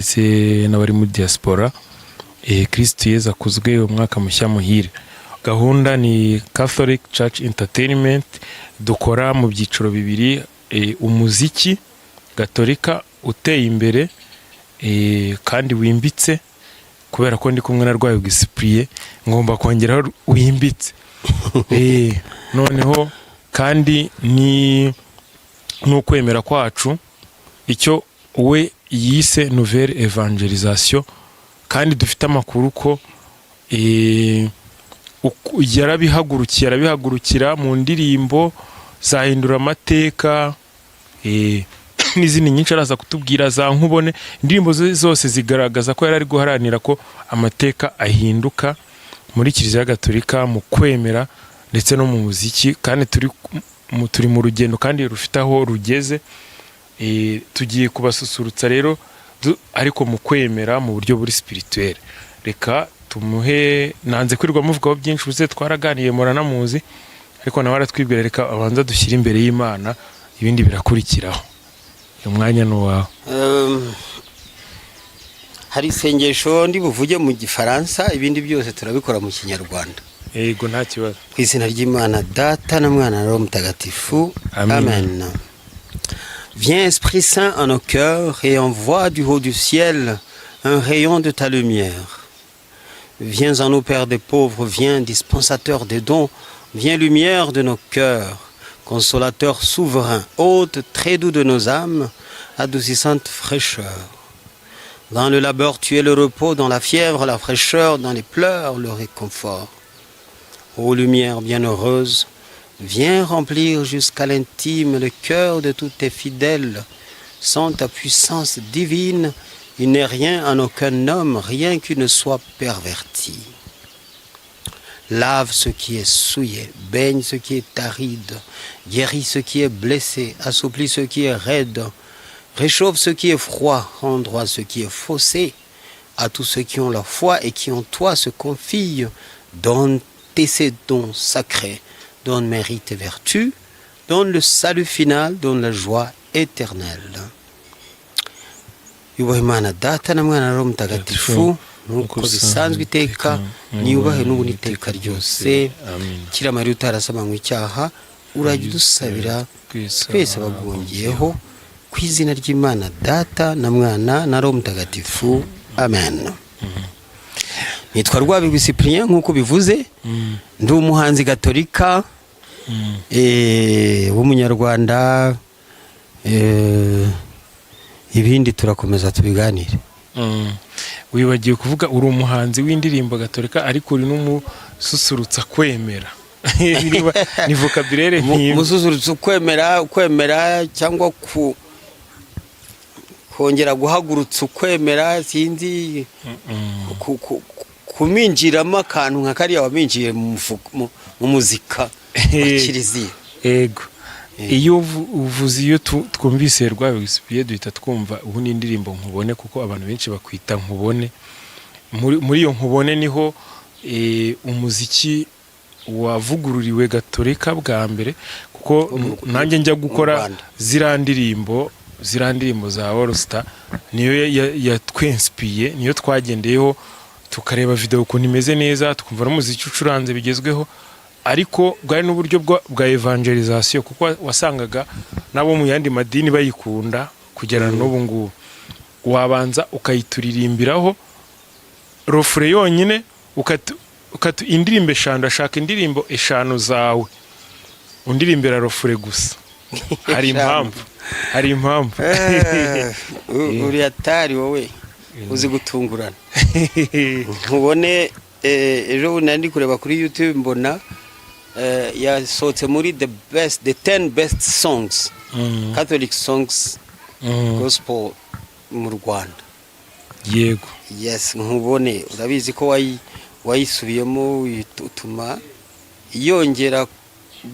Ndetse n'abari muri diaspora, Kristo Yezu akuzwe, umwaka mushya muhire. Gahunda ni Catholic Church Entertainment, dukora mu byiciro bibiri: umuziki gatolika uteye imbere kandi wimbitse. Kubera ko ndi kumwe na Rwabigwi Cyprien, ngomba kongeraho wimbitse. Noneho kandi ni n'ukwemera kwacu, icyo we yise nouvelle évangélisation, kandi dufite amakuru ko yarabihagurukiye, arabihagurukira mu ndirimbo zahindura amateka n'izindi nyinshi araza kutubwira, za Nkubone. Indirimbo ze zose zigaragaza ko yari ari guharanira ko amateka ahinduka muri Kiliziya Gatolika, mu kwemera ndetse no mu muziki. Kandi turi mu rugendo kandi rufite aho rugeze. Tugiye kubasusurutsa rero, ariko mu kwemera, mu buryo buri spirituel. Reka tumuhe, nanze kwirirwa muvugaho byinshi, ubuze twaraganiye, muranamuzi, ariko nawe aratwibwira. Reka abanza dushyire imbere y'Imana, ibindi birakurikiraho. Umwanya ni uwawe. Hari isengesho ndi buvuge mu Gifaransa, ibindi byose turabikora mu Kinyarwanda. Yego, nta kibazo. Ku izina ry'Imana Data na Mwana na Roho Mutagatifu. Amen. Amen. Viens, Esprit Saint, en nos cœurs et envoie du haut du ciel un rayon de ta lumière. Viens en nous, Père des pauvres, viens, dispensateur des dons, viens, lumière de nos cœurs, consolateur souverain, hôte très doux de nos âmes, adoucissante fraîcheur. Dans le labeur, tu es le repos, dans la fièvre, la fraîcheur, dans les pleurs, le réconfort. Ô lumière bienheureuse, viens remplir jusqu'à l'intime le cœur de tous tes fidèles. Sans ta puissance divine, il n'est rien en aucun homme, rien qui ne soit perverti. Lave ce qui est souillé, baigne ce qui est aride, guéris ce qui est blessé, assouplis ce qui est raide, réchauffe ce qui est froid, rends droit ce qui est faussé. À tous ceux qui ont la foi et qui en toi se confient, donne tes ces dons sacrés, donne mérite et vertu, donne le salut final, donne la joie éternelle. Yubahe Imana Data na Mwana na Roho Mutagatifu, nk'uko bisanzwe iteka, niyubahe n'ubu n'iteka ryose. Amen. Bikira Mariya utarasabanywe icyaha, urajya udusabira twese abagungiyeho. Ku izina ry'Imana Data na Mwana na Roho Mutagatifu, amen. Nitwa Rwabigwi Cyprien, nk'uko bivuze, ndi umuhanzi gatolika w'Umunyarwanda. Ibindi turakomeza tubiganire. Wibagiwe kuvuga, uri umuhanzi w'indirimbo gatolika, ariko uri n'umususurutsa kwemera. Ni vocabulaire ntimwe. Mususurutsa ukwemera, kwemera cyangwa ku kongera guhagurutsa ukwemera, sinzi, kuminjiramo akantu nka kariya waminjiye mu muzika wa kiliziya. Ego, iyo uvuze, iyo twumvise Rwabigwi Cyprien, duhita twumva ubu ni indirimbo Nkubone, kuko abantu benshi bakwita Nkubone. Muri iyo Nkubone niho umuziki wavugururiwe gatolika bwa mbere, kuko nanjye njya gukora mu Rwanda. Ziriya ndirimbo za All Star niyo yatwensipiye, niyo twagendeyeho, tukareba video ukuntu imeze neza, tukumva n'umuziki ucuranze bigezweho. Ariko bwari n'uburyo bwa évangélisation, kuko wasangaga n'abo mu yandi madini bayikunda kugera n'ubu ngubu. Wabanza ukayituririmbiraho refrain yonyine, ukatu indirimbo eshanu. Ndashaka indirimbo eshanu zawe undirimbira refrain gusa. Hari Eshanu. impamvu, hari impamvu. Uri atari wowe uzi gutungurana. Nkubone, ejo bundi nari ndi kureba kuri YouTube, mbona yasohotse muri the 10 best songs, Catholic songs, gospel mu Rwanda. Yego. Yes, Nkubone, urabizi ko wayisubiyemo utuma yongera 2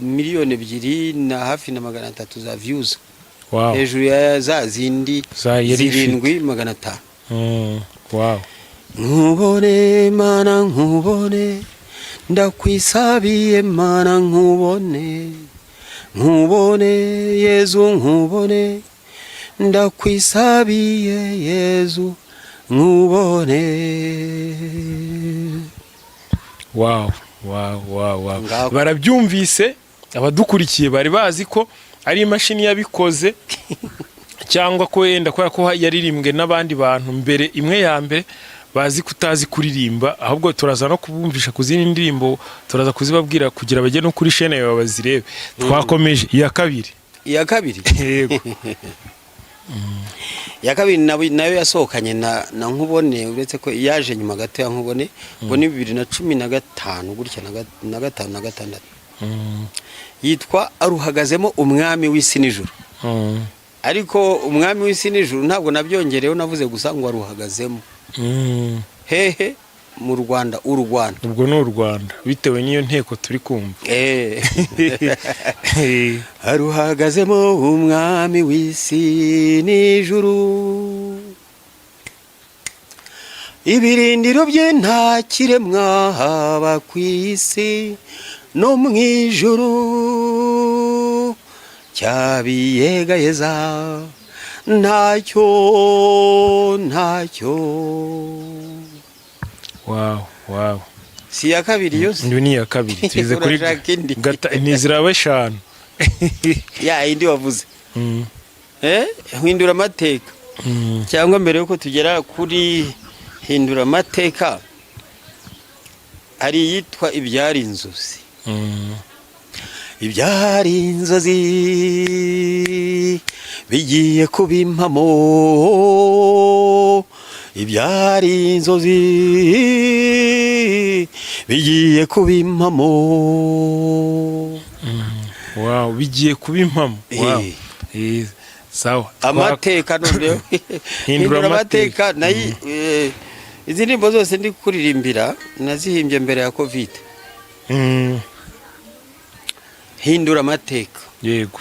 miliyoni na hafi na 300 za views, hejuru ya za zindi Za yari ifite. 7,500. Wow. Nkubone Mana, nkubone, ndakwisabiye Mana, nkubone, nkubone Yezu, nkubone, ndakwisabiye Yezu. Nkubone. Wow. Ngaho. Barabyumvise abadukurikiye, bari bazi ko ari imashini yabikoze cyangwa ko wenda kubera ko yaririmbwe n'abandi bantu mbere, imwe ya mbere, bazi ko utazi kuririmba. Ahubwo turaza no kubumvisha ku zindi ndirimbo, turaza kuzibabwira kugira bajye no kuri shene yawe bazirebe. Twakomeje iya kabiri. Iya kabiri. Yego. Iya kabiri nayo yasohokanye na Nkubone, uretse ko yaje nyuma gato ya Nkubone. Ubwo ni 2015 gutya, na gatanu na gatandatu. Yitwa Aruhagazemo Umwami w'Isi n'Ijuru. Ariko Umwami w'Isi n'Ijuru ntabwo nabyongereyeho, navuze gusa ngo aruhagazemo. Hehe? Mu Rwanda, u Rwanda. Ubwo ni u Rwanda bitewe n'iyo nteko turi kumva. Aruhagazemo Umwami w'isi n'ijuru, ibirindiro bye nta kiremwa, haba ku isi no mu ijuru, cyabiyegayeza, ntacyo, ntacyo. Wow. Si iya kabiri yose? Iyo ni iya kabiri, tugeze kuri Urashaka indi? Ntiziraba eshanu. Ya indi wavuze, Hindura Amateka. Cyangwa mbere yuko tugera kuri Hindura Amateka, hari iyitwa Ibyari Inzozi. Ibyari inzozi bigiye kuba impamo, ibyari inzozi bigiye kuba impamo. Wow, bigiye kuba impamo, wow. Sawa. Amateka noneho. Hindura. Hindura Amateka nayo, izi ndirimbo zose ndi kuririmbira nazihimbye mbere ya Covid. Hindura Amateka. Yego.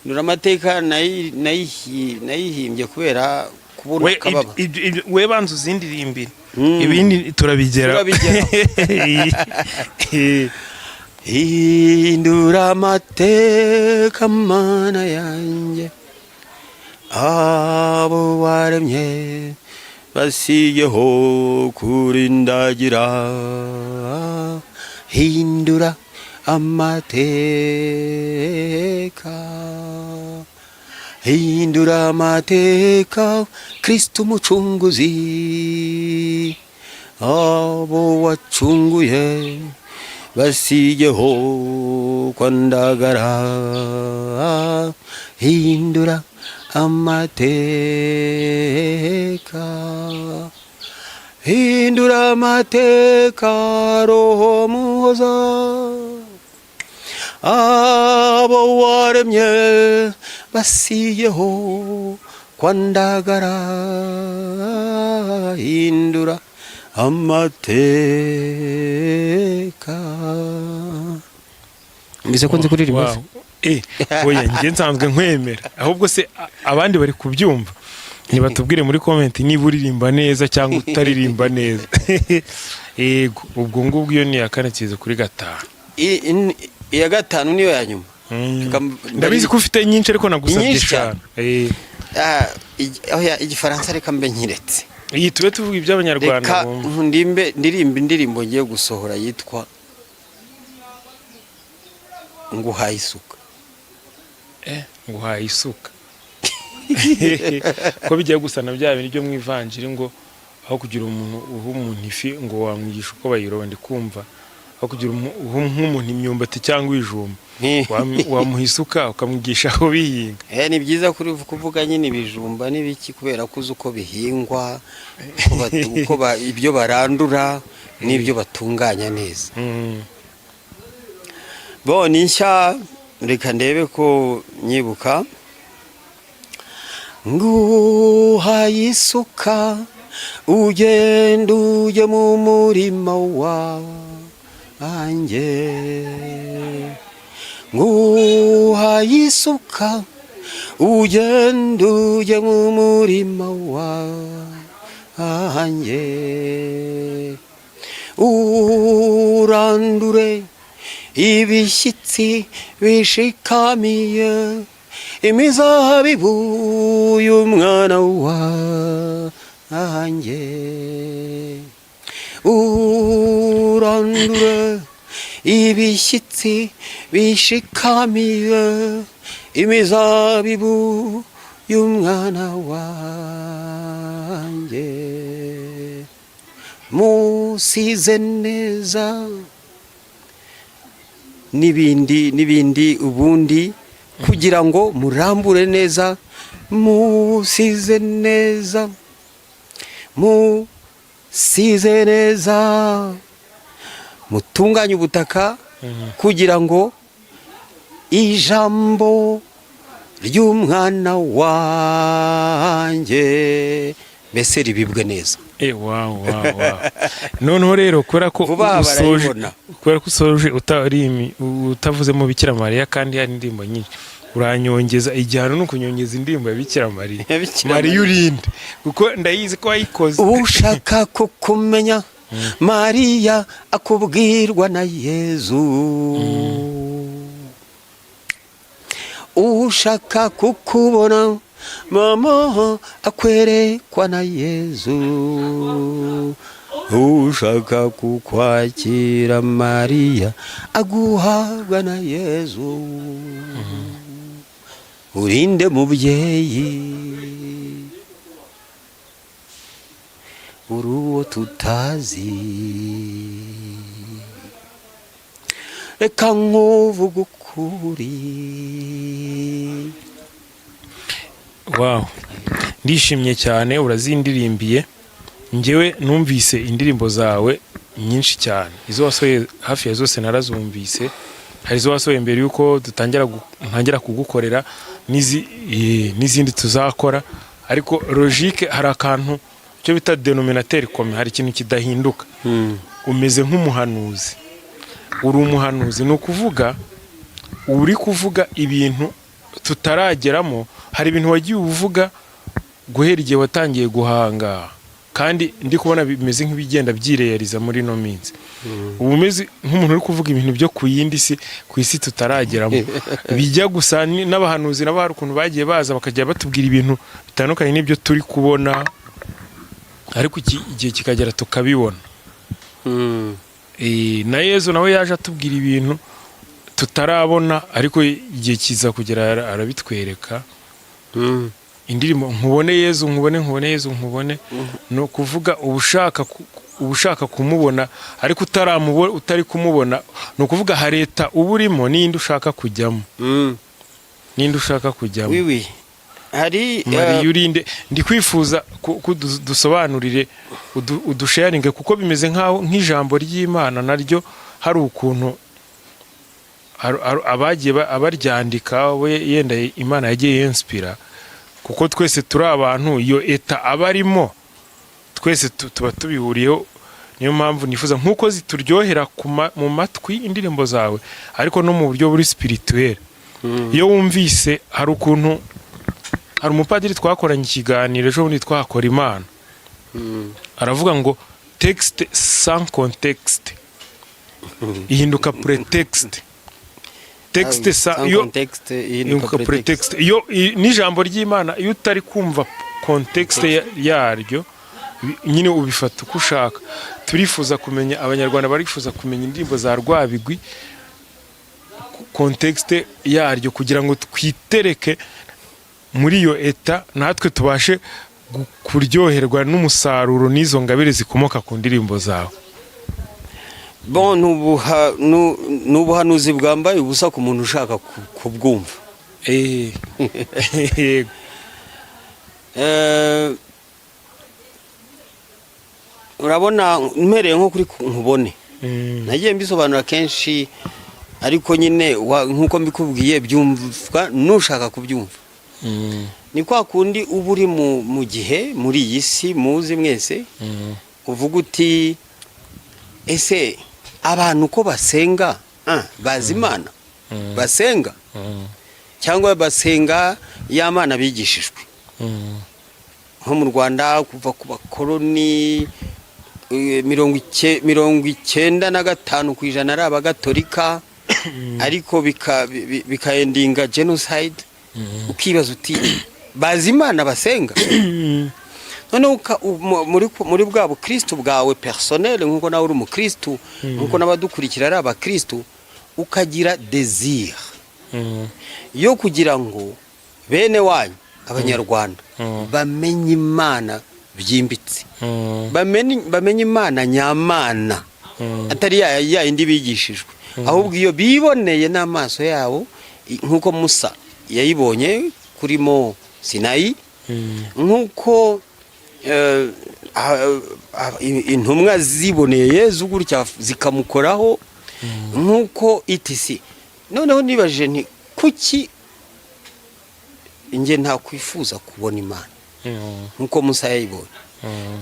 Hindura Amateka nayihimbye kubera kubona We akababa. We banza uzindirimbire, ibindi turabigera. Turabigeraho. Hindura amateka, Mana yanjye, abo waremye basigeho kurindagira. Hindura amateka, hindura amateka, Kristo Umucunguzi, abo wacunguye basigeho kwandagara. Hindura amateka, hindura amateka, Roho Muhoza, abo waremye basigeho kwandagara. Hindura amateka. Mbese ko nzi kuririmba? Wow. Oya, njye nsanzwe nkwemera. Ahubwo se abandi bari kubyumva, ntibatubwire muri comment niba uririmba neza cyangwa utaririmba neza. Yego, ubwo ngubwo iyo ni iya kane, kiza kuri gatanu. Iya gatanu niyo ya nyuma. Ndabizi ko ufite nyinshi, ariko nagusabye Nyinshi eshanu. Ah, oya, igifaransa reka mbe nkiretse. Iyi tube tuvuga iby'Abanyarwanda Reka bumva. ndimbe, ndirimba indirimbo ngiye gusohora yitwa Nguhaye Isuka. Nguhaye Isuka, ko bigiye gusa na bya bintu byo mu ivanjiri ngo aho kugira umuntu uha umuntu ifi ngo wamwigisha uko bayiroba. Ndi kumva aho kugira uha nk'umuntu imyumbati cyangwa ibijumba, wamuha isuka ukamwigisha aho bihinga. Ni byiza kuri kuvuga nyine ibijumba n'ibiki, kubera ko uzi uko bihingwa, uko ibyo barandura n'ibyo batunganya neza. Bo ni nshya, reka ndebe ko nyibuka. Nguhaye isuka, ugenda ujye mu murima wanjye. Nguhaye isuka, ugenda ujye mu murima wanjye, urandure ibishyitsi bishikamiye imizabibu y'umwana wanjye. Urandure ibishyitsi bishikamiye imizabibu y'umwana wanjye. Musize neza, n'ibindi n'ibindi. Ubundi kugira ngo murambure neza, musize neza, musize neza, mutunganye ubutaka kugira ngo ijambo ry'umwana wanjye mbese ribibwe neza. Wow. Noneho rero kubera ko Vuba aha usoje, barayibona. kubera ko usoje utavuzemo Bikira Mariya, kandi hari indirimbo nyinshi, uranyongeza igihano ni ukunyongeza indirimbo ya Bikira Mariya. Ya Bikira Mariya Mariya. Urinde, kuko ndayizi ko wayikoze. Ushaka kukumenya Mariya akubwirwa na Yezu. Ushaka kukubona mama akwerekwa na Yezu. Ushaka kukwakira Mariya aguhabwa na Yezu. Urinde mubyeyi, uri uwo tutazi, reka nkuvuge ukuri. Wow, ndishimye cyane, urazindirimbiye. Njyewe numvise indirimbo zawe nyinshi cyane, izo wasohoye hafi ya zose narazumvise. Hari izo wasohoye mbere yuko dutangira ntangira kugukorera, n'izindi tuzakora. Ariko logique, hari akantu icyo bita dénominateur commun, hari ikintu kidahinduka. Umeze nk'umuhanuzi, uri umuhanuzi, ni ukuvuga uri kuvuga ibintu tutarageramo. Hari ibintu wagiye uvuga guhera igihe watangiye guhanga, kandi ndi kubona bimeze nk'ibigenda byireyariza muri ino minsi. Uba umeze nk'umuntu uri kuvuga ibintu byo ku yindi si, ku isi tutarageramo. Bijya gusa n'abahanuzi nabo hari ukuntu bagiye baza bakajya batubwira ibintu bitandukanye n'ibyo turi kubona, ariko igihe kikagera tukabibona. Na Yezu nawe yaje atubwira ibintu tutarabona, ariko igihe kiza kugera arabitwereka. Indirimbo "Nkubone Yezu, nkubone, nkubone Yezu nkubone", ni ukuvuga uba ushaka kumubona ariko utari kumubona. Ni ukuvuga hari état uba urimo n'indi ushaka kujyamo, n'indi ushaka kujyamo. Oui, oui, hari Mariya urinde, ndi kwifuza ko dusobanurire, udusharinge, kuko bimeze nk'aho nk'ijambo ry'Imana naryo hari ukuntu abagiye abaryandika, we yenda Imana yagiye yensipira, kuko twese turi abantu, iyo état aba arimo twese tuba tubihuriyeho. Niyo mpamvu nifuza, nk'uko zituryohera mu matwi indirimbo zawe, ariko no mu buryo buri spirituel, iyo wumvise hari ukuntu. Hari umupadiri twakoranye ikiganiro ejo bundi, twakora Imana, aravuga ngo texte sans contexte ihinduka prétexte. Texte sans iyo contexte ihinduka ihinduka prétexte. prétexte. Iyo n'ijambo ry'Imana, iyo utari kumva contexte yaryo, nyine ubifata uko ushaka. Turifuza kumenya, Abanyarwanda barifuza kumenya indirimbo za Rwabigwi, contexte yaryo, kugira ngo twitereke muri iyo état, natwe tubashe kuryoherwa n'umusaruro n'izo ngabire zikomoka ku ndirimbo zawe. Bon, ni ubuhanuzi bwambaye ubusa ku muntu ushaka kubwumva. Yego. Urabona, mpereye nko kuri "Nkubone", nagiye mbisobanura kenshi, ariko nyine nk'uko mbikubwiye, byumvwa n'ushaka kubyumva. Ni kwa kundi uba uri mu gihe muri iyi si muzi mwese, uvuga uti: "Ese abantu ko basenga, bazi Imana basenga, cyangwa basenga ya mana bigishijwe?" Nko mu Rwanda, kuva ku bakoroni, 95% ari abagatolika, ariko bikaendinga genocide. Ukibaza uti: "Bazi Imana basenga?" Noneho muri bwa bukristu bwawe personnel, nk'uko nawe uri umukristu, nk'uko n'abadukurikira ari abakristu, ukagira désir yo kugira ngo bene wanyu Abanyarwanda bamenye Imana byimbitse, bamenye Imana nyamana, atari ya yindi bigishijwe, ahubwo iyo biboneye n'amaso yabo, nk'uko Musa yayibonye kuri Mont Sinayi, nk'uko intumwa ziboneye Yezu gutya zikamukoraho, nk'uko itisi. Noneho nibajije nti: "Kuki njye ntakwifuza kubona Imana nk'uko Musa yayibonye?"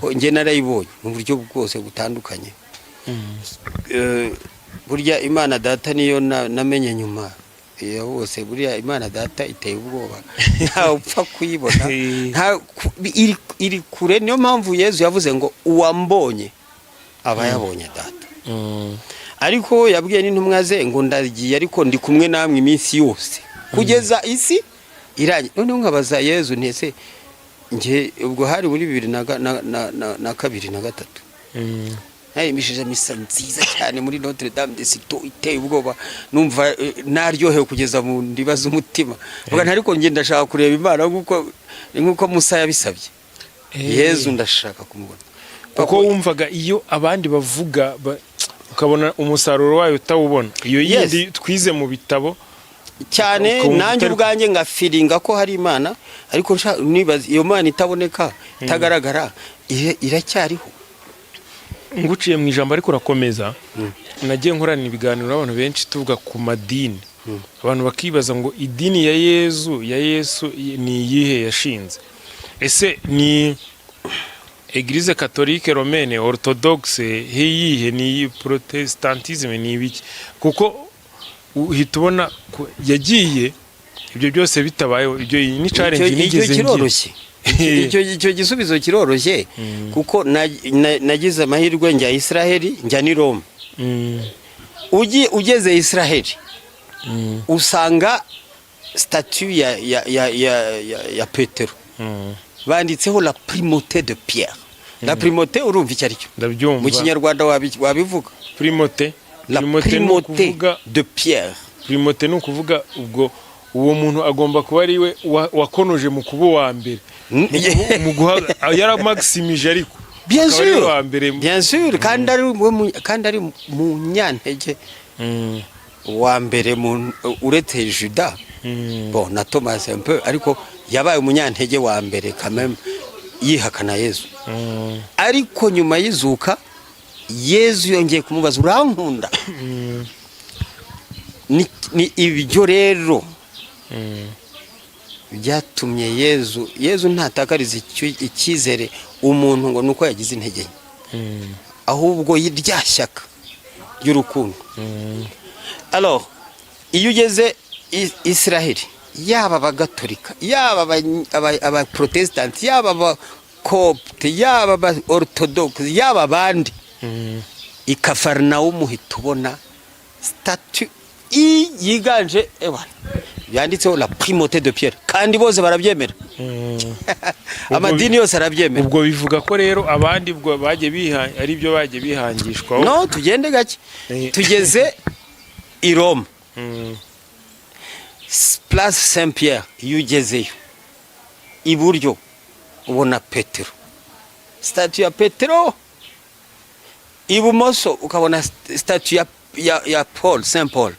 Ko njye narayibonye mu buryo bwose butandukanye. Burya Imana Data niyo namenye nyuma ya bose. Buriya Imana Data iteye ubwoba, ntawe upfa kuyibona. Iri kure. Niyo mpamvu Yezu yavuze ngo: "Uwambonye aba yabonye Data." Ariko yabwiye n'intumwa ze ngo: "Ndagiye, ariko ndi kumwe namwe iminsi yose kugeza isi irangiye." Noneho nkabaza Yezu nti: "Ese njye?" Ubwo hari muri bibiri na kabiri na gatatu, narimbishije misa nziza cyane muri Notre Dame de Citeaux iteye ubwoba, numva naryohewe kugeza mu ndiba z'umutima. Vuga nti: "Ariko njye ndashaka kureba Imana nk'uko Musa yabisabye Yezu, ndashaka kumubona." Kuko wumvaga iyo abandi bavuga ukabona umusaruro wayo utawubona, iyo yindi twize mu bitabo. Cyane. Ukumva Nanjye ubwanjye ngafeelinga ko hari Imana, ariko nibaza iyo Mana itaboneka, itagaragara, iracyariho? Nguciye mu ijambo ariko urakomeza. Nagiye nkorana ibiganiro n'abantu benshi tuvuga ku madini, abantu bakibaza ngo idini ya Yezu, ya Yesu ni iyihe yashinze? Ese ni Église catholique romaine, orthodoxe, heyihe? Ni protestantisme, ni ibiki? Kuko uhita ubona ko yagiye ibyo byose bitabayeho. Ibyo iyi ni challenge Icyo nigeze ngira. kiroroshye. Icyo gisubizo kiroroshye, kuko nagize amahirwe njya Israheli, njya n'i Roma. Ugeze Israheli usanga statue ya Petero, banditseho "la primauté de Pierre". La primauté, urumva icyo ari cyo? Ndabyumva. Mu Kinyarwanda wabivuga? Primauté. La Primauté ni primauté ukuvuga de Pierre. Primauté ni ukuvuga ubwo uwo muntu agomba kuba ari we wakonoje mu kuba uwa mbere, mu guha yaramaximije, ariko Bien akaba ari we sûr. wa mbere. Bien sûr, kandi ari mu nyantege wa mbere uretse Juda, bon, na Thomas un peu, ariko yabaye umunyantege wa mbere quand même, yihakana Yezu. Ariko nyuma y'izuka Yezu yongeye kumubaza: "Urankunda?" Ni ibyo rero byatumye Yezu ntatakariza icyizere umuntu ngo nuko yagize intege nke, ahubwo rya shyaka ry'urukundo. Alors iyo ugeze Israheli, yaba Abagatolika, yaba Abaprotesitanti, yaba Abakopte, yaba Abaorthodoxe, yaba abandi, i Kafarinawumu uhita ubona statue yiganje, ewana, yanditseho "la primauté de Pierre", kandi bose barabyemera, amadini yose arabyemera. Ubwo bivuga ko rero abandi ubwo bagiye biha ari byo bagiye bihangishwaho. No tugende gake. Tugeze i Roma, Place Saint Pierre, iyo ugezeyo iburyo ubona Petero, statue ya Petero, ibumoso ukabona statue ya Paul, Saint Paul.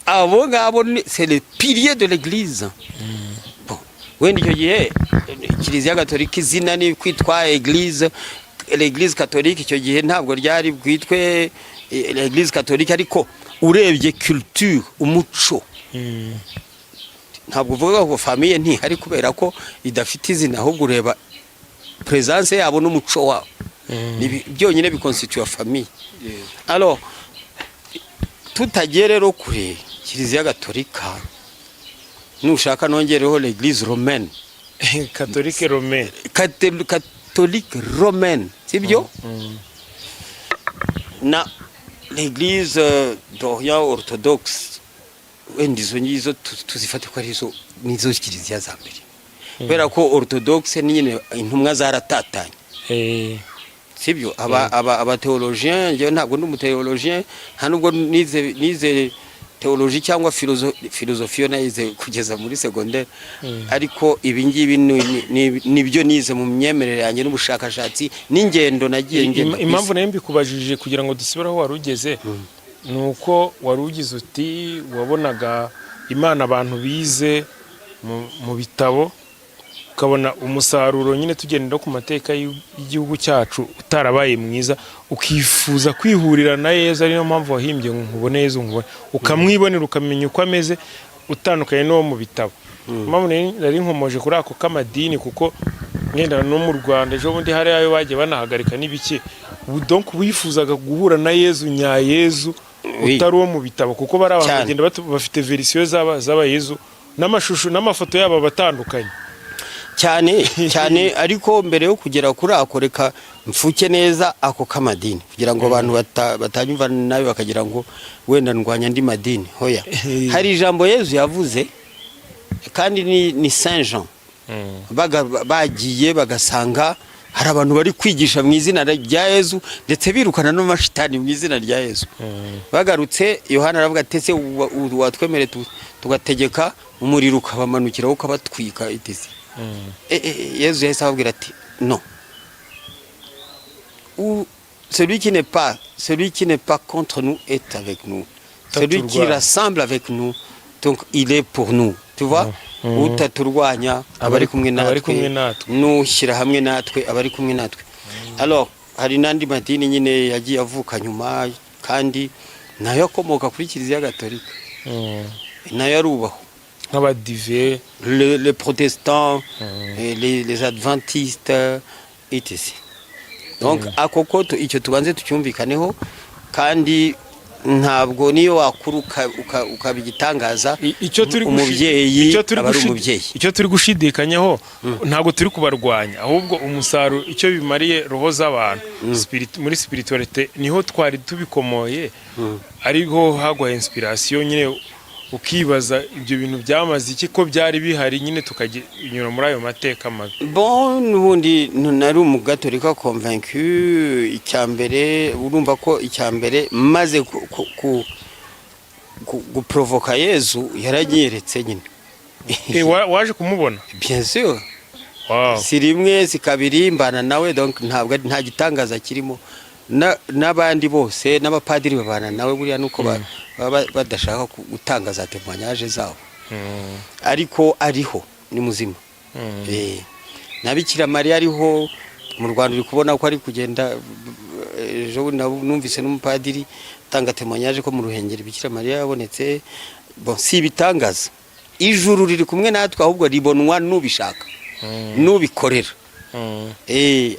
Abo ngabo c'est le pilier de l'église. Bon, wenda icyo gihe Kiliziya Gatolika izina ni kwitwa église, l'église catholique, icyo gihe ntabwo ryari bwitwe l'église catholique, ariko urebye culture, umuco, ntabwo uvuga ngo famille ntihari kubera ko idafite izina, ahubwo ureba présence yabo n'umuco wabo. Ni byonyine biconstitue famille. Alors tutagiye rero kure, Kiliziya Gatolika, nushaka nongereho l'église romaine. Catholique romaine. Catholique romaine, sibyo, na l'église d'Orient orthodoxe, wenda izo ngizo tuzifate ko arizo nizo kiliziya za mbere. Kubera ko orthodoxe ni nyine intumwa zaratatanye, sibyo? Aba théologien, njyewe ntabwo ndi umuthéologien, nta nubwo nize théologie cyangwa philosophie, yo nayize kugeza muri secondaire, ariko ibi ngibi nibyo nize mu myemerere yanjye n'ubushakashatsi n'ingendo nagiye ngenda ku Impamvu isi. nayo mbikubajije kugira ngo dusubire aho wari ugeze, ni uko wari ugize uti wabonaga Imana abantu bize mu bitabo, ukabona umusaruro nyine tugendera ku mateka y'igihugu cyacu utarabaye mwiza, ukifuza kwihurira na Yezu, ari niyo mpamvu wahimbye ngo "Nkubone Yezu nkubone", ukamwibonera, ukamenya uko ameze utandukanye n'uwo mu bitabo. Impamvu nari nkomoje kuri ako k'amadini, kuko mwenda no mu Rwanda ejo bundi hari ayo bagiye banahagarika n'ibiki. Ubu donc wifuzaga guhura na Yezu nya Yezu, utari uwo mu bitabo, kuko bari abantu bagenda bafite version z'aba Yezu n'amashusho n'amafoto yabo abatandukanye. Cyane cyane. Ariko mbere yo kugera kuri ako, reka mfuke neza ako k'amadini, kugira ngo abantu batanyumva nabi bakagira ngo wenda ndwanya andi madini. Hoya, hari ijambo Yezu yavuze, kandi ni Saint Jean. Bagiye bagasanga hari abantu bari kwigisha mu izina rya Yezu, ndetse birukana n'amashitani mu izina rya Yezu. Bagarutse, Yohana aravuga ati: "Ese watwemere tugategeka umuriro ukabamanukiraho ukabatwika itisi?" Yezu yahise ababwira ati: "No, ou celui qui n'est pas contre nous est avec nous, celui qui Utaturwanya. rassemble avec nous, donc il est pour nous." Tu vois, utaturwanya aba ari kumwe Aba ari kumwe natwe, natwe. N'ushyira hamwe natwe aba ari kumwe natwe. Alors hari n'andi madini nyine yagiye avuka nyuma, kandi nayo akomoka kuri Kiliziya Gatolika, nayo arubahwa. Nk'abadive. Les protestants, et les adventistes, etc. Donc ako ko icyo tubanze tucyumvikaneho, kandi ntabwo niyo wakura ukaba igitangaza, Icyo turi umubyeyi icyo turi aba ari umubyeyi. Icyo turi gushidikanyaho, ntabwo turi kubarwanya, ahubwo umusaruro, icyo bimariye roho z'abantu muri spiritualité, niho twari tubikomoye, ariho hagwa inspiration nyine, ukibaza ibyo bintu byamaze iki, ko byari bihari nyine, tukaginyura muri ayo mateka mabi. Bon, n'ubundi nari umugatolika convaincu. Icya mbere, urumva ko icya mbere maze guprovoka Yezu, yaranyeretse nyine. Waje kumubona? Bien sûr. Wow. Si rimwe, si kabiri, mbana nawe. Donc ntabwo nta gitangaza kirimo. N'abandi bose n'abapadiri babana nawe, buriya nuko baba badashaka gutanga za témoignage zabo, ariko ariho, ni muzima. Na Bikira Mariya ariho mu Rwanda, uri kubona ko ari kugenda. Ejo bundi numvise n'umupadiri utanga témoignage ko mu Ruhengeri Bikira Mariya yabonetse. Bon, si ibitangaza, ijuru riri kumwe natwe, ahubwo ribonwa n'ubishaka, n'ubikorera.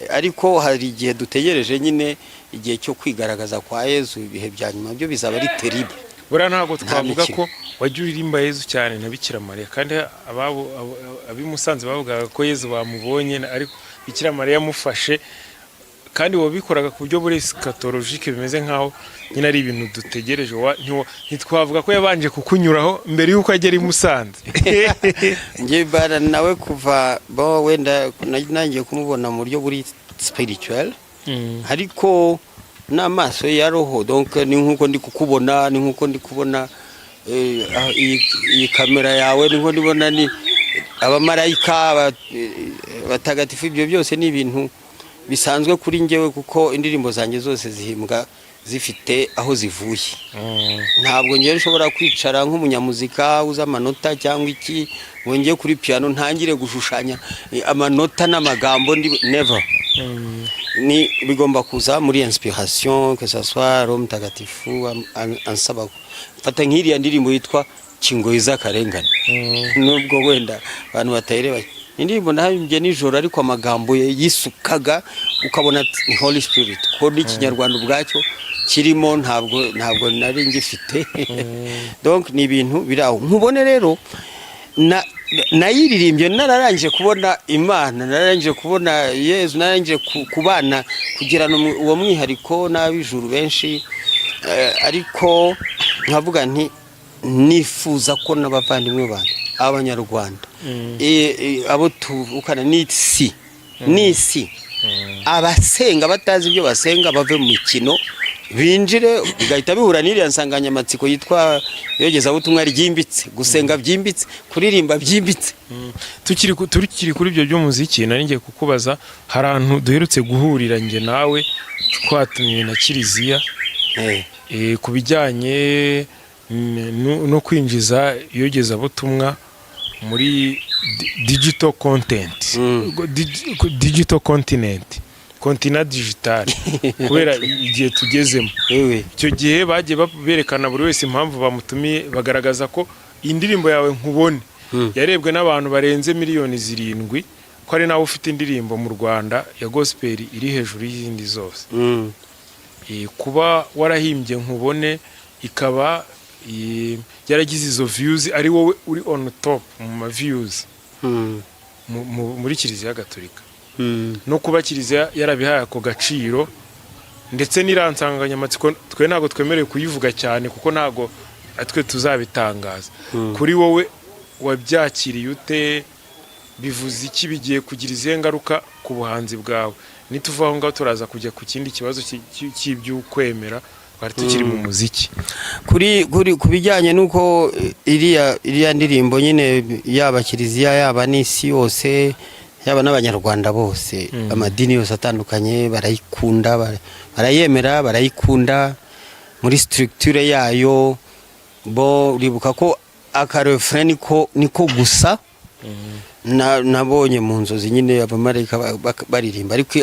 Ariko hari igihe dutegereje nyine, igihe cyo kwigaragaza kwa Yezu, ibihe bya nyuma byo bizaba ari terrible. Buriya ntabwo twavuga Mikino. ko wajya uririmba Yezu cyane na Bikira Mariya, kandi ab'i Musanze bavugaga ko Yezu bamubonye ariko Bikira Mariya yamufashe, kandi wabikoraga ku buryo buri eschatologique, bimeze nkaho nyine ari ibintu dutegereje. Ntitwavuga ko yabanje kukunyuraho mbere y'uko agera i Musanze? Njye bara nawe kuva bo wenda nangiye kumubona mu buryo buri spirituel, ariko n'amaso ya roho. Donc ni nkuko ndi kukubona, ni nkuko ndi kubona iyi kamera yawe, ni nko ndibona ni abamarayika, abatagatifu. Ibyo byose ni ibintu bisanzwe kuri njyewe, kuko indirimbo zanjye zose zihimbwa zifite aho zivuye. Ntabwo ngewe nshobora kwicara nk'umunyamuzika uzi amanota cyangwa iki, ngo njye kuri piano ntangire gushushanya amanota n'amagambo ndi, never. Ni bigomba kuza muri inspiration, que ça soit Roho Mutagatifu ansaba. Mfata nk'iriya ndirimbo yitwa "Kingoyi z'akarengane", nubwo wenda abantu batayireba, indirimbo nahimbye nijoro, ariko amagambo yisukaga ukabona ati ni Holy Spirit, ko n'Ikinyarwanda ubwacyo kirimo ntabwo nari ngifite. Donc ni ibintu biri aho. Nkubone rero nayiririmbye nararangije kubona Imana, nararangije kubona Yezu, nararangije kubana, kugirana uwo mwihariko n'ab'ijuru benshi. Ariko nkavuga nti nifuza ko n'abavandimwe banjye Abanyarwanda, abo tuvukana n'isi, abasenga batazi ibyo basenga bave mu mikino binjire. Bigahita bihura n'iriya nsanganyamatsiko yitwa iyogezabutumwa ryimbitse, gusenga byimbitse, kuririmba byimbitse. Tukiri kuri ibyo by'umuziki, nari ngiye kukubaza, hari ahantu duherutse guhurira njye nawe, twatumiwe na kiliziya, ku bijyanye no kwinjiza iyogezabutumwa muri digital content, digital continent, continent digital, kubera igihe tugezemo. Icyo gihe bagiye berekana buri wese impamvu bamutumiye, bagaragaza ko indirimbo yawe Nkubone yarebwe n'abantu barenze miliyoni 7, ko ari nawe ufite indirimbo mu Rwanda ya gospel iri hejuru y'izindi zose. Kuba warahimbye Nkubone ikaba yaragize izo views, ari wowe uri on top mu ma views muri Kiliziya Gatolika, no kuba kiliziya yarabihaye ako gaciro, ndetse n'iriya nsanganyamatsiko twe ntabwo twemerewe kuyivuga cyane kuko ntabwo twe tuzabitangaza. Kuri wowe wabyakiriye ute? Bivuze iki? Bigiye kugira izihe ngaruka ku buhanzi bwawe? Nituva aho ngaho turaza kujya ku kindi kibazo cy'iby'ukwemera, twari tukiri mu muziki. Kuri ku bijyanye n'uko iriya ndirimbo nyine, yaba kiliziya, yaba n'isi yose, yaba n'Abanyarwanda bose, amadini yose atandukanye barayikunda, barayemera, barayikunda muri structure yayo. Bo uribuka ko akarefrain niko gusa nabonye mu nzozi nyine abamarayika baririmba, ariko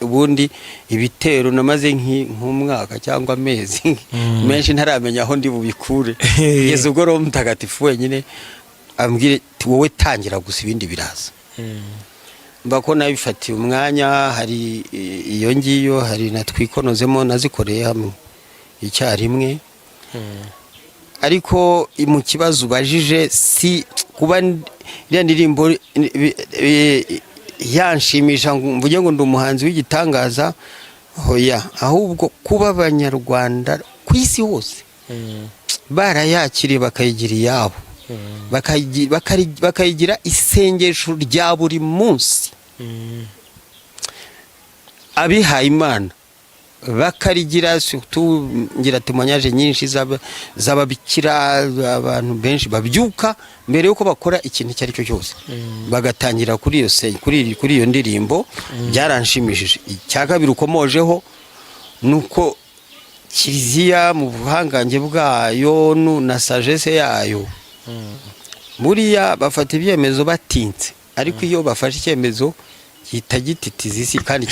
ubundi ibitero namaze nk'umwaka cyangwa amezi menshi ntaramenya aho ndi bubikure, kugeza ubwo Roho Mutagatifu wenyine ambwire ati: "Wowe tangira gusa, ibindi biraza." Mba ko nabifatiye umwanya, hari iyo ngiyo, hari na Twikonozemo, nazikoreye hamwe icyarimwe. Ariko mu kibazo ubajije, si kuba iriya ndirimbo yanshimisha ngo mvuge ngo ndi umuhanzi w'igitangaza, hoya, ahubwo kuba Abanyarwanda ku isi hose barayakiriye, bakayigira iyabo, bakayigira isengesho rya buri munsi, abihaye Imana bakarigira, surtout ngira témoignages nyinshi z'ababikira, abantu benshi babyuka mbere yuko bakora ikintu icyo ari cyo cyose bagatangira kuri iyo kuri iyo ndirimbo, byaranshimishije. Icya kabiri ukomojeho ni uko kiliziya mu buhangange bwayo na sagesse yayo, buriya bafata ibyemezo batinze, ariko iyo bafashe icyemezo gihita gititiza isi kandi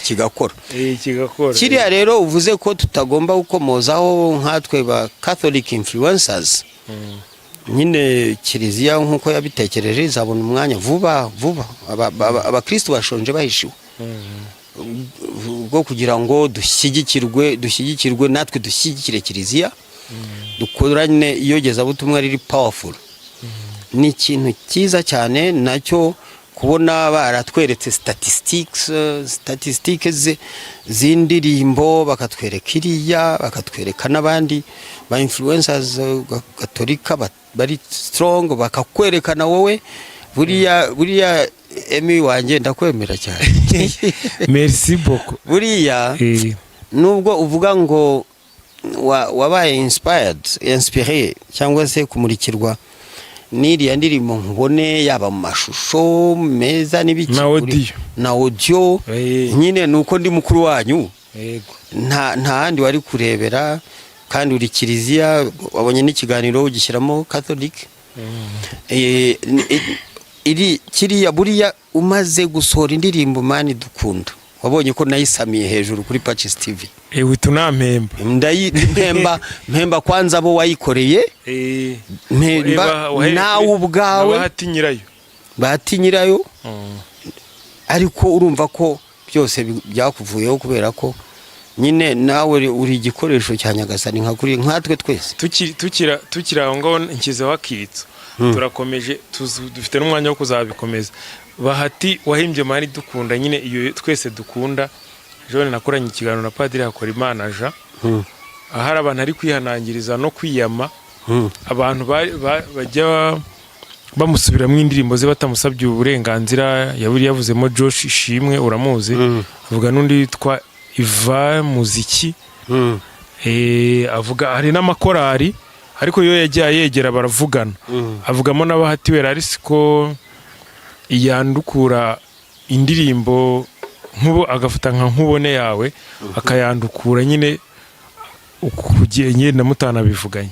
kigakora. Kigakora. Kiriya rero uvuze ko tutagomba gukomozaho nkatwe ba Catholic influencers nyine, kiliziya nk'uko yabitekereje izabona umwanya vuba vuba. Abakristu bashonje bahishiwe bwo kugira ngo dushyigikirwe, natwe dushyigikire kiliziya, dukorane iyogezabutumwa riri powerful. Ni ikintu cyiza cyane nacyo kubona baratweretse statistiques z'indirimbo, bakatwereka iriya, bakatwereka n'abandi ba influencers gatolika bari strong, bakakwerekana wowe. Buriya emi wanjye, ndakwemera cyane. Merci beaucoup. Buriya nubwo uvuga ngo wabaye inspired, inspiré cyangwa se kumurikirwa n'iriya ndirimbo Nkubone, yaba mu mashusho meza n'ibiki Na audio. Na audio. Nyine ni uko ndi mukuru wanyu. Nta handi wari kurebera, kandi uri kiliziya, wabonye n'ikiganiro ugishyiramo Catholic. Iri kiriya, buriya umaze gusohora indirimbo Mani Dukunda, wabonye ko nayisamiye hejuru kuri Patches TV. Uhita unampemba. Ndayi mpemba, mpemba kwanza abo wayikoreye, mpemba nawe ubwawe. Bahati nyirayo. Bahati nyirayo. Ariko urumva ko byose byakuvuyeho kubera ko nyine nawe uri igikoresho cya Nyagasani nka kuri nkatwe twese. Tukiri aho ngaho, nshyizeho akitso, turakomeje, dufite n'umwanya wo kuzabikomeza. Bahati wahimbye Mani Dukunda nyine, iyo twese dukunda. Jean nakoranye ikiganiro na Padiri Hakorimana Jean, ahari abantu ari kwihanangiriza no kwiyama abantu bajya Bamusubiramo indirimbo ze batamusabye uburenganzira. Yaburi yavuzemo Josh Ishimwe, uramuzi? Avuga n'undi witwa Iva Muziki. Avuga hari n'amakorari, ariko yo yagiye yegera baravugana. Avugamo n'Abahati Werarisi ko yandukura indirimbo nk'ubu, agafata nka Nkubone yawe akayandukura nyine ukugiye nyine mutanabivuganye.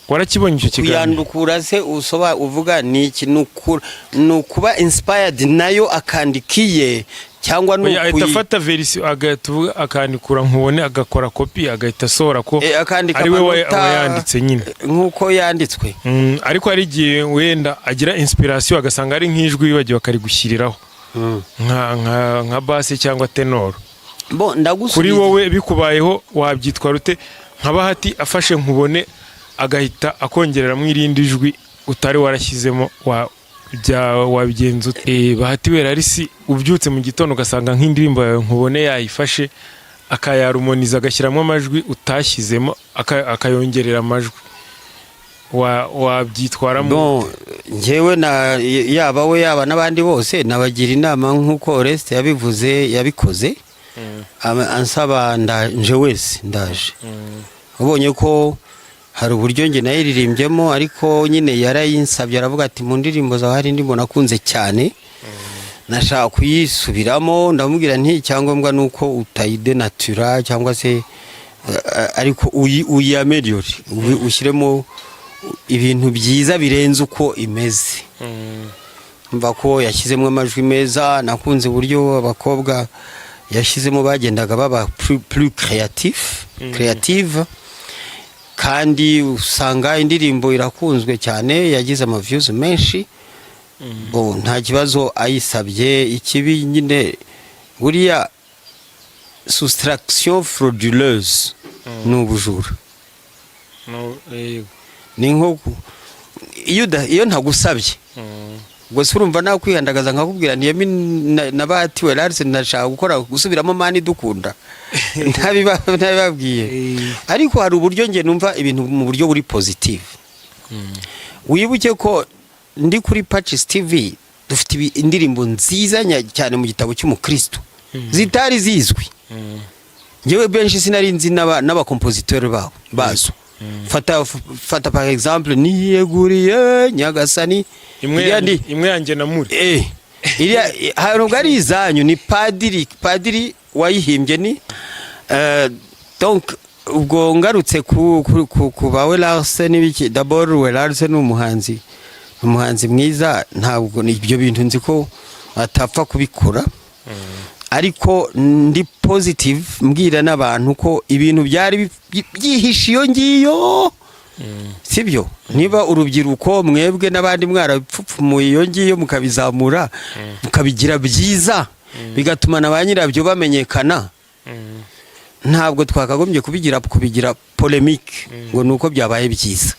Warakibonye icyo kiganiro? Kuyandukura se usoba uvuga ni iki? Ni ukuba inspired nayo akandikiye, cyangwa ni Oya, ahita afata version, agahita akandikura Nkubone, agakora kopi, agahita asohora ko akandika ari we amanota wayanditse nyine. Nk'uko yanditswe. Ariko hari igihe wenda agira inspiration, agasanga ari nk'ijwi wibagiwe, akarigushyiriraho nka basse cyangwa ténor. Bo Kuri ndagusubiza. wowe bikubayeho wabyitwara ute, nka Bahati afashe Nkubone agahita akongereramo irindi jwi utari warashyizemo, wabigenza ute? Bahati Werarisi, ubyutse mu gitondo ugasanga nk'indirimbo yawe Nkubone yayifashe, akayarumoniza, agashyiramo amajwi utashyizemo, akayongerera amajwi, wabyitwaramo? Bon, njyewe na yaba we, yaba n'abandi bose, nabagira inama nk'uko Oreste yabivuze, yabikoze. Ansaba nje wese ndaje. Ubonye ko hari uburyo njye nayiririmbyemo, ariko nyine yarayinsabye, aravuga ati: "Mu ndirimbo zawe hari indirimbo nakunze cyane, nashaka kuyisubiramo." Ndamubwira nti: "Icyangombwa ni uko utayidenatura cyangwa se ariko uyiaméliore, ushyiremo ibintu byiza birenze uko imeze." Mva ko yashyizemo amajwi meza. Nakunze uburyo abakobwa yashyizemo bagendaga baba plus créatif, creative, kandi usanga indirimbo irakunzwe cyane, yagize ama views menshi. Bon, nta kibazo ayisabye. Ikibi nyine buriya soustraction frauduleuse ni ubujura. No, yego. Ni nko iyo ntagusabye, ubwo se urumva nakwihandagaza nkakubwira ntiyemi na Bahati Werarisi ndashaka gukora gusubiramo Mani Dukunda ntabibabwiye? Ariko hari uburyo njye numva ibintu mu buryo buri positive. Wibuke ko ndi kuri Patches TV, dufite indirimbo nziza cyane mu gitabo cy'umukristo zitari zizwi. Njyewe benshi sinari nzi n'abakompositeur babo bazo. Fata par exemple "Niyeguriye Nyagasani". Imwe Iriya imwe yanjye na muri Iriya ntabwo ari izanyu, ni padiri wayihimbye. Ni donc ubwo ngarutse ku ba Werarse n'ibiki, d'abord Werarse ni umuhanzi mwiza. Ntabwo ni ibyo bintu nzi ko atapfa kubikora, ariko ndi positive, mbwira n'abantu ko ibintu byari byihishe iyo ngiyo, sibyo? Niba urubyiruko mwebwe n'abandi mwarapfupfumuye iyo ngiyo, mukabizamura, mukabigira byiza, bigatuma na ba nyirabyo bamenyekana, ntabwo twakagombye kubigira polémique ngo ni uko byabaye byiza.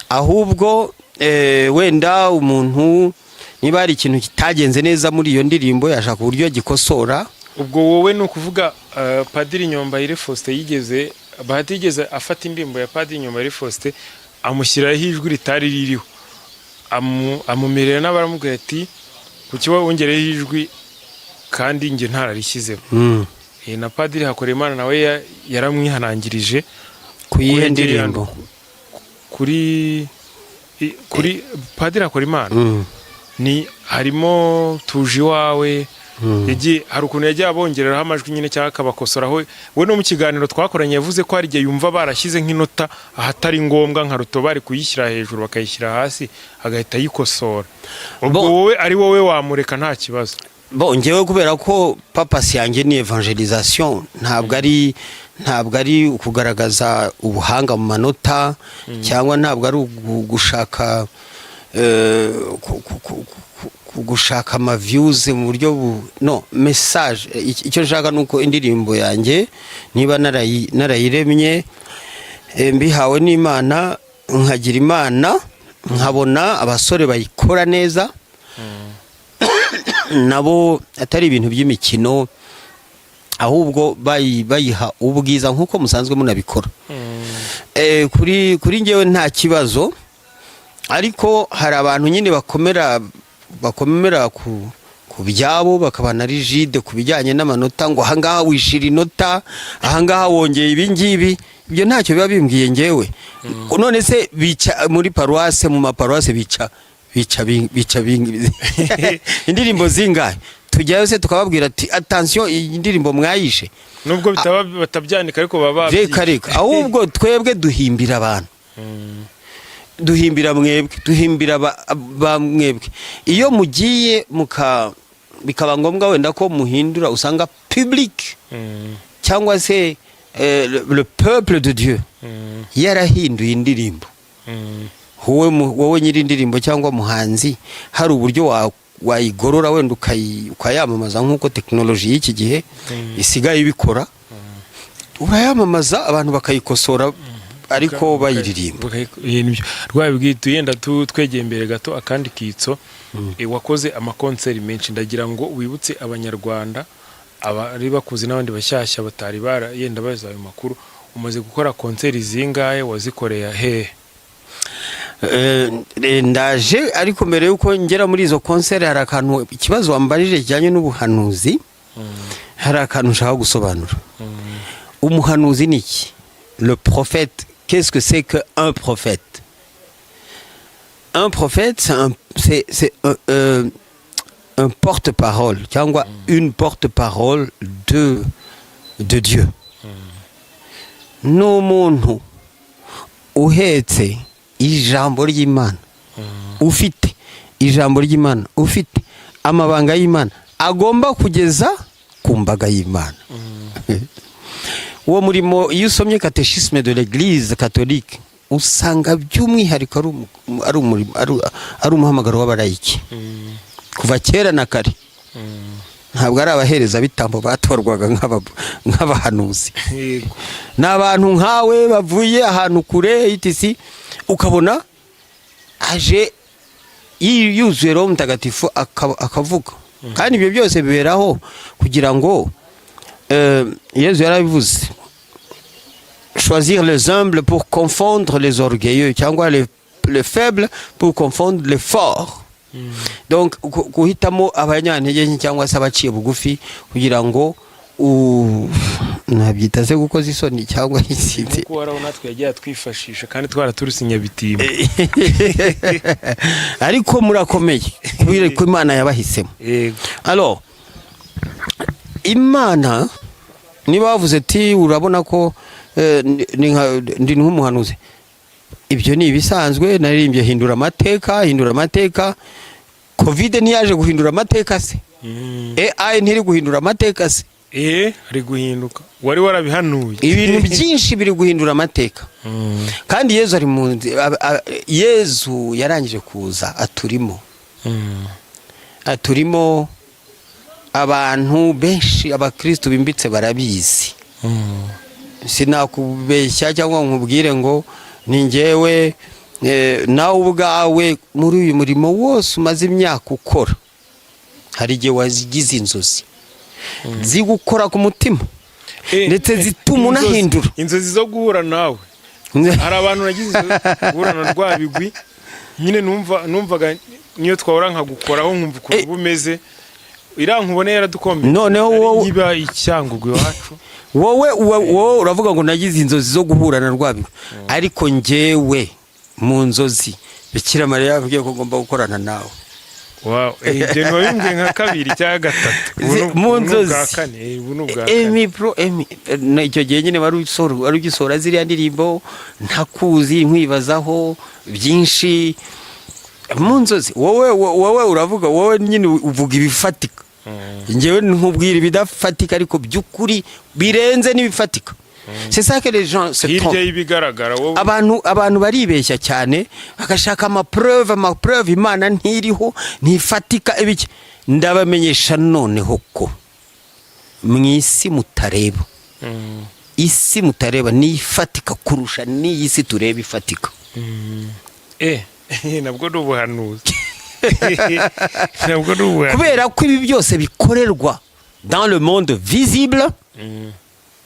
Ahubwo wenda umuntu niba hari ikintu kitagenze neza muri iyo ndirimbo, yashaka uburyo gikosora. Ubwo wowe ni ukuvuga Padiri Nyombayire Faustin yigeze, Bahati yigeze afata indirimbo ya Padiri Nyombayire Faustin, amushyiraho ijwi ritari ririho, amumerera n'abaramubwira ati: "Kuki wowe wongereho ijwi kandi njye ntararishyizeho?" Na Padiri Hakorerimana nawe yaramwihanangirije. Ku yihe Ko yagiye ndirimbo? Kuri Padiri Hakorimana. Ni harimo "Tuje Iwawe". Yagiye, hari ukuntu yagiye abongereraho amajwi nyine cyangwa akabakosoraho. We no mu kiganiro twakoranye yavuze ko hari igihe yumva barashyize nk'inota ahatari ngombwa, nka ruto bari kuyishyira hejuru bakayishyira hasi, agahita ayikosora. Ubwo wowe, ari wowe, wamureka nta kibazo? Bon, njyewe kubera ko purpose yanjye ni evangelisation, ntabwo ari ukugaragaza ubuhanga mu manota, cyangwa ntabwo ari gushaka gushaka ama views mu buryo no message. Icyo nshaka ni uko indirimbo yanjye niba narayiremye, mbihawe n'Imana, nkagira Imana, nkabona abasore bayikora neza nabo, atari ibintu by'imikino, ahubwo bayiha ubwiza nk'uko musanzwe munabikora. Kuri njyewe nta kibazo. Ariko hari abantu nyine bakomera ku byabo, bakaba na rigide ku bijyanye n'amanota, ngo ahangaha wishira inota, ahangaha wongeye ibi ngibi. Ibyo ntacyo biba bimbwiye ngewe. None se bica muri paruwase, mu maparuwase bica indirimbo zingahe? Tujyayo se tukababwira ati: "Attention, iyi ndirimbo mwayishe"? Nubwo bitaba batabyandika, ariko baba Reka reka, ahubwo twebwe duhimbira abantu, duhimbira mwebwe, duhimbira ba mwebwe. Iyo mugiye muka bikaba ngombwa wenda ko muhindura, usanga public cyangwa se le peuple de Dieu yarahinduye indirimbo. Wowe nyiri indirimbo cyangwa muhanzi, hari uburyo wayigorora wenda ukayamamaza nk'uko tekinoloji y'iki gihe isigaye ibikora. Urayamamaza, abantu bakayikosora, ariko bayiririmba. Rwabibwiye. Yenda twegeye imbere gato, akandi kitso, wakoze amakonseri menshi. Ndagira ngo wibutse Abanyarwanda abari bakuzi n'abandi bashyashya batari bara yenda bazi ayo makuru. Umaze gukora konseri zingahe? Wazikoreye hehe? Ndaje, ariko mbere y'uko ngera muri izo konseri, hari akantu, ikibazo wambarije kijyanye n'ubuhanuzi, hari akantu nshaka gusobanura. Umuhanuzi ni iki? Le prophète, qu'est-ce que c'est que un prophète? Un prophète, c'est un porte-parole cyangwa une porte-parole de Dieu. Ni umuntu uhetse ijambo ry'Imana, ufite ijambo ry'Imana, ufite amabanga y'Imana agomba kugeza ku mbaga y'Imana. Uwo murimo, iyo usomye catéchisme de l'Église catholique, usanga by'umwihariko ari umurimo, ari umuhamagaro w'abarayiki kuva kera na kare. Ntabwo ari abaherezabitambo batorwaga nk'abahanuzi. Ni abantu nkawe bavuye ahantu kure itisi, ukabona aje yuzuye Roho Mutagatifu, akavuga. Kandi ibyo byose biberaho kugira ngo Yezu yarabivuze: choisir les humbles pour confondre les orgueilleux, cyangwa les faibles pour confondre les forts. Donc guhitamo abanyantege nke cyangwa se abaciye bugufi kugira ngo nabyita se gukoza isoni cyangwa isinzi. Kuko waraho natwe yagiye atwifashisha kandi twaraturutse Nyabitimbo. Ariko murakomeye kubera ko Imana yabahisemo. Alors, Imana niba bavuze ati: "Urabona ko ndi nk'umuhanuzi," ibyo ni ibisanzwe. Naririmbye "Hindura amateka, hindura amateka". Covid ntiyaje guhindura amateka se? AI ntiri guhindura amateka se? Ari guhinduka, wari warabihanuye. Ibintu byinshi biri guhindura amateka. Kandi Yezu ari mu Yezu yarangije kuza, aturimo. Aturimo. Abantu benshi, abakristo bimbitse barabizi. Sinakubeshya cyangwa nkubwire ngo ni njyewe. Nawe ubwawe muri uyu murimo wose umaze imyaka ukora, hari igihe wazigize inzozi zigukora ku mutima, ndetse zituma unahindura. Inzozi zo guhura nawe. Hari abantu nagize inzozi guhura na Rwabigwi nyine, numvaga niyo twahora nkagukoraho, nkumva ukuntu uba umeze. Iriya nkubone yaradukomeye. Noneho nkiba i Cyangugu iwacu. Wowe uravuga ngo nagize inzozi zo guhura na Rwabigwi, ariko njyewe mu nzozi Bikira Mariya yambwiye ko ngomba gukorana nawe. Wow, ibyo ntiwabimbwiye nka kabiri cyangwa gatatu. Ubu Mu ubu ni ubwa nzozi. kane, ubu ni ubwa kane. Emi bro, emi, na icyo gihe nyine wari ugisohora ziriya ndirimbo, ntakuzi, nkwibazaho byinshi. Mu nzozi wowe uravuga, wowe nyine uvuga ibifatika, njyewe nkubwira ibidafatika, ariko by'ukuri birenze n'ibifatika. C'est ça que les gens se Hirya trompent. y'ibigaragara wowe. Abantu baribeshya cyane, bagashaka amapreuve, amapreuve. Imana ntiriho, ntifatika, ibiki. Ndabamenyesha noneho ko mu isi mutareba, isi mutareba niyo ifatika kurusha n'iyi si tureba ifatika. Nabwo ni ubuhanuzi, nabwo ni ubuhanuzi. Kubera ko ibi byose bikorerwa dans le monde visible,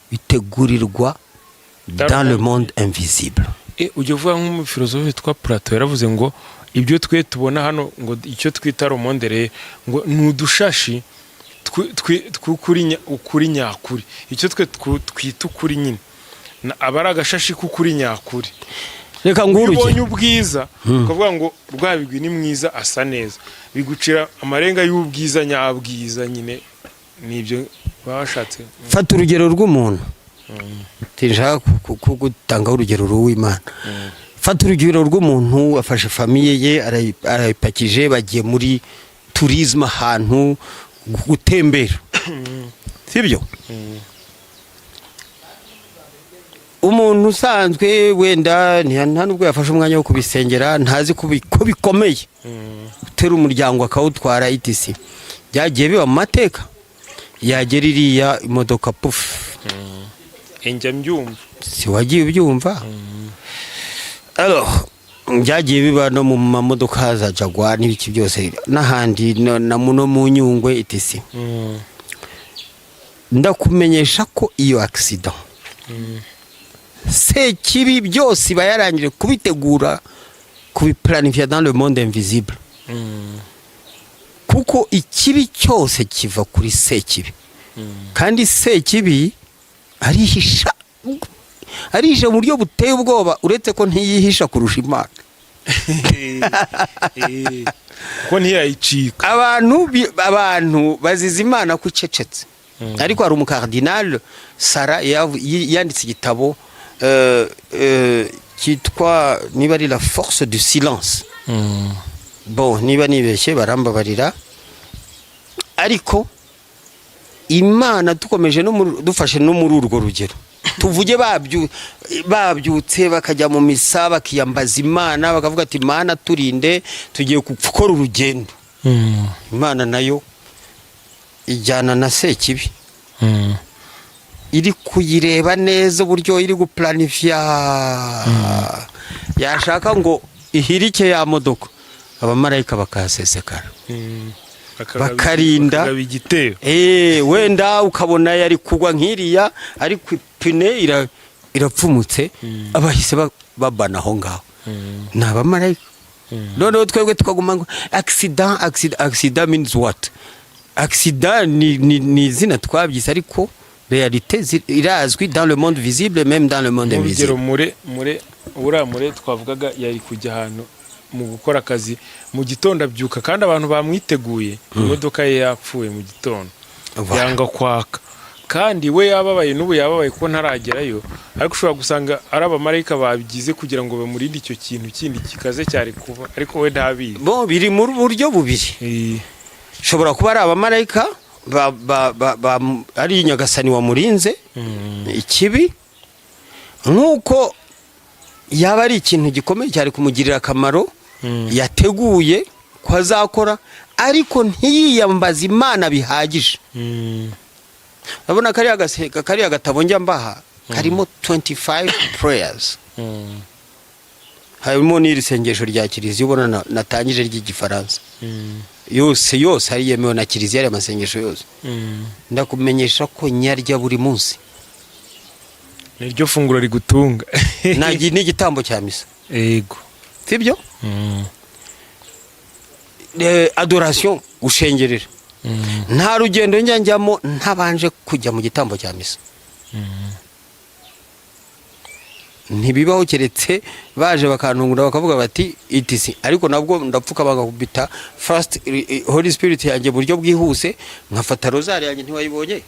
bitegurirwa dans le monde invisible. Ujya uvuga nk'umufilozofe witwa Plato, yaravuze ngo ibyo twe tubona hano, ngo icyo twita le monde réel, ngo ni udushashi tw'ukuri, ukuri nyakuri. Icyo twe twita ukuri nyine aba ari agashashi k'ukuri nyakuri. Reka Iyo nguhe ubonye urugero. ubwiza, ukavuga ngo Rwabigwi ni mwiza, asa neza, bigucira amarenga y'ubwiza nyabwiza nyine, nibyo baba bashatse. Fata urugero rw'umuntu, sinshaka kugutangaho urugero rw'Imana. Fata urugero rw'umuntu afashe famille ye, arayipakije, bagiye muri tourisme, ahantu gutembera, sibyo? Umuntu usanzwe wenda nta nubwo yafashe umwanya wo kubisengera, ntazi ko bikomeye gutera umuryango akawutwara, etc. Byagiye biba mu mateka, yagera iriya, imodoka pufu. Njya mbyumva. Si wagiye ubyumva? Alors, byagiye biba no mu mamodoka za Jaguar n'ibiki byose n'ahandi, no mu Nyungwe, etc. Ndakumenyesha ko iyo accident, Sekibi byose iba yarangije kubitegura, kubiplanifier dans le monde invisible, kuko ikibi cyose kiva kuri Sekibi, kandi Sekibi arihisha, arihisha mu buryo buteye ubwoba, uretse ko ntiyihisha kurusha Imana. Kuko ntiyayicika. Abantu baziza Imana ko icecetse, ariko hari umukardinal Sara yanditse igitabo cyitwa niba ari La force du silence. Bon, niba nibeshye barambabarira, ariko Imana dukomeje no dufashe no muri urwo rugero, tuvuge babyutse bakajya mu misa, bakiyambaza Imana, bakavuga ati: "Imana turinde, tugiye gukora urugendo." Imana nayo ijyana na Sekibi, iri kuyireba neza uburyo iri guplanifiya, yashaka ngo ihirike ya modoka, abamarayika bakahasesekara. Bakarinda. Bakagaba igitero. Wenda ukabona yari kugwa nk'iriya, ariko ipine irapfumutse, abahise babana aho ngaho ni abamarayika. Noneho twebwe tukaguma ngo accident, accident. Accident means what? Accident ni izina twabyise, ariko réalité irazwi dans le monde visible, même dans le monde Nk'urugero, invisible. Mure uriya mure twavugaga, yari kujya ahantu mu gukora akazi mu gitondo, abyuka kandi abantu bamwiteguye, imodoka ye yapfuye mu gitondo. Voilà. Yanga kwaka, kandi we yababaye, n'ubu yababaye kuko ntaragerayo, ariko ushobora gusanga ari abamarayika babigize kugira ngo bamurinde icyo kintu kindi kikaze cyari kuba, ariko we ntabizi. Bon, biri mu buryo bubiri. Shobora kuba ari abamarayika ari Nyagasani wamurinze ikibi, nk'uko yaba ari ikintu gikomeye cyari kumugirira akamaro yateguye ko azakora, ariko ntiyiyambaze Imana bihagije. Urabona kariya gatabo njya mbaha karimo 25 prayers, harimo n'iri sengesho rya kiliziya ubona natangije ry'Igifaransa. Yose yose ari yemewe na kiliziya, ariya masengesho yose. Ndakumenyesha ko nyarya buri munsi. Niryo funguro rigutunga. Nagiye n'igitambo cya misa. Sibyo? Adoration, gushengerera. Nta rugendo njya njyamo ntabanje kujya mu gitambo cya misa, ntibibaho, keretse baje bakantungura bakavuga bati etc, ariko nabwo ndapfuka, bagakubita first Holy Spirit yanjye buryo bwihuse, nkafata rozari yanjye. Ntiwayibonye?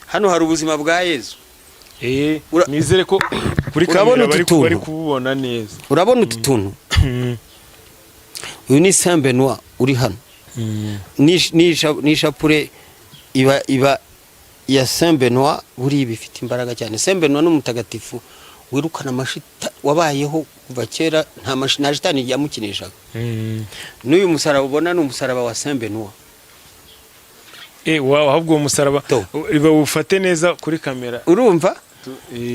Hano hari ubuzima bwa Yezu. Nizere ko kuri Urabona kamera utu bari tuntu? bari kububona neza. Urabona utu tuntu? Uyu ni Saint Benoit uri hano. N'ishapure iba ya Saint Benoit, buriya bifite imbaraga cyane. Saint Benoit ni umutagatifu wirukana amashita, wabayeho kuva kera, nta shitani yamukinishaga. N'uyu musaraba ubona ni umusaraba wa Saint Benoit. Wow, ahubwo uwo musaraba To. bawufate neza kuri kamera. Urumva?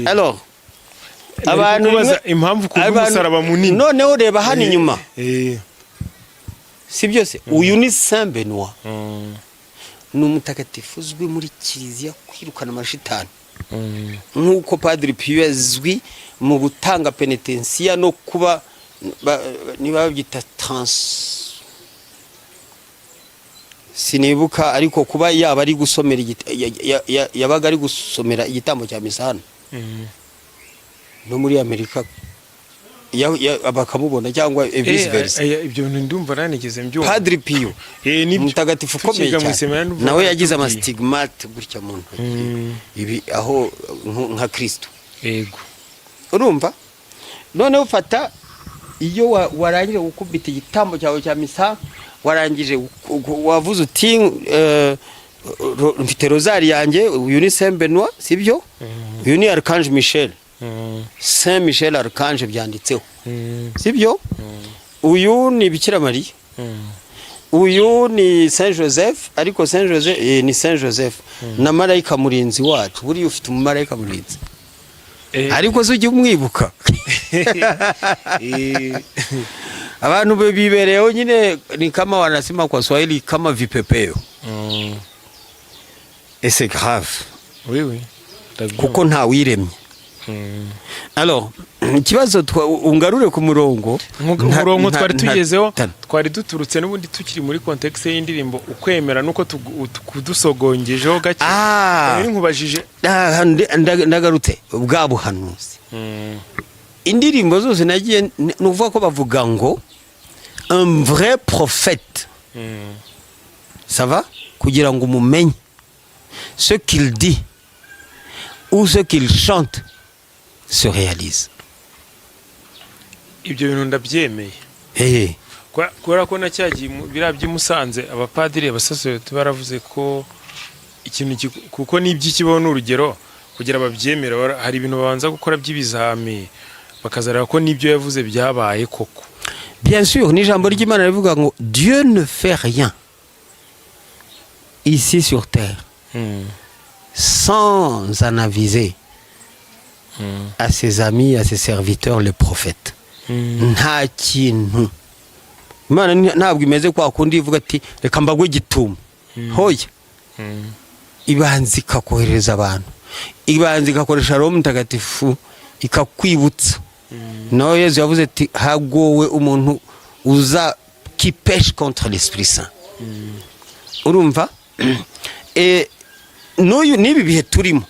Alors, Nari abantu kukubaza impamvu kubwo umusaraba munini. Noneho reba hano inyuma. Si byose? Uyu ni Saint Benoit. Ni umutagatifu uzwi muri kiliziya kwirukana amashitani. Nk'uko Padiri Piyo azwi mu gutanga penetensiya no kuba niba babyita trans, sinibuka, ariko kuba yaba ari gusomera yabaga ari gusomera igitambo cya misa hano no muri Amerika, bakamubona cyangwa vice versa. Ibyo bintu ndumva nanigeze mbyumva. Padiri Piyo, Nibyo. umutagatifu ukomeye Tukiga mu cyane, iseminari ndumva nawe yagize baratubwiye. amastigmate gutya mu ntoki, ibi aho nka Kristo. Urumva, noneho ufata iyo warangije gukubita igitambo cyawe cya misa, warangije wavuze uti mfite rozari yanjye, uyu ni Saint Benoit, sibyo? Uyu ni Archange Michel, Saint Michel Archange byanditseho, sibyo? Uyu ni Bikira Mariya, uyu ni Saint Joseph, ariko Saint Joseph ni Saint Joseph na marayika murinzi wacu. Buriya ufite umumarayika murinzi, ariko se ujya umwibuka? Abantu bibereyeho nyine, ni kama wanasema kwa Swahili kama vipepeo, et c'est grave, Oui, oui. Ndabyumva. kuko ntawiremye. Alors, ikibazo ungarure ku murongo. Umurongo twari tugezeho, twari duturutse n'ubundi tukiri muri contexte y'indirimbo ukwemera, nuko kudusogongejeho gake. Nari nkubajije. Ah, ndagarutse bwa buhanuzi. Indirimbo zose nagiye, ni ukuvuga ko bavuga ngo un vrai prophète, ça va, kugira ngo umumenye, ce qu'il dit ou ce qu'il chante se réalise. Ibyo bintu ndabyemeye. Kubera ko na cyagiye biriya by'i Musanze, abapadiri, abasaserodoti baravuze ko ikintu kuko n'iby'ikibaho ni urugero, kugira babyemere hari ibintu babanza gukora by'ibizami, bakazareba ko n'ibyo yavuze byabaye koko. Bien sûr, n'ijambo ry'Imana rivuga ngo Dieu ne fait rien ici sur terre sans en aviser à ses amis, à ses serviteurs, les prophètes. Nta kintu Imana ntabwo imeze kwa kundi ivuga ati reka mbagwe gitumo. Hoya, ibanza ikakohereza abantu, ibanza igakoresha Roho Mutagatifu ikakwibutsa. Nawe Yezu yavuze ati hagowe umuntu uza qui pèche contre l'Esprit Saint. Urumva, n'uyu n'ibi bihe turimo,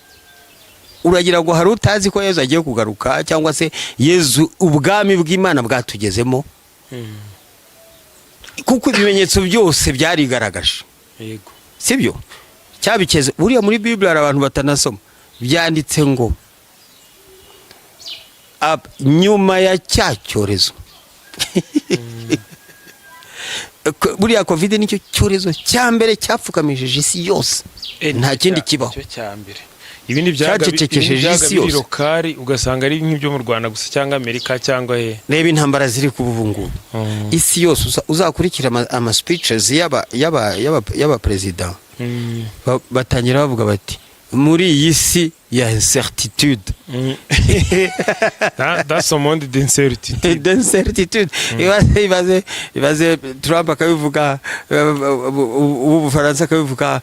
uragira ngo hari utazi ko Yezu agiye kugaruka, cyangwa se Yezu, ubwami bw'Imana bwatugezemo, kuko ibimenyetso byose byarigaragaje. Sibyo cyabikeze? Buriya muri Bible hari abantu batanasoma, byanditse ngo nyuma ya cya cyorezo. Buriya Covid nicyo cyorezo cya mbere cyapfukamishije isi yose. Nta kindi kibaho. Nicyo cya mbere. Ibindi byaga Cyacecekesheje ibindi byaga isi biri yose. Local, ugasanga ari nk'ibyo mu Rwanda gusa cyangwa Amerika cyangwa he. Reba intambara ziri kuba ubu ngubu isi yose. Uzakurikira ama speeches y'aba perezida, batangira bavuga bati muri iyi si ya incertitude. Dans ce monde d'incertitude. D'incertitude. Ibaze, ibaze, ibaze Trump akabivuga, ubu Bufaransa akabivuga,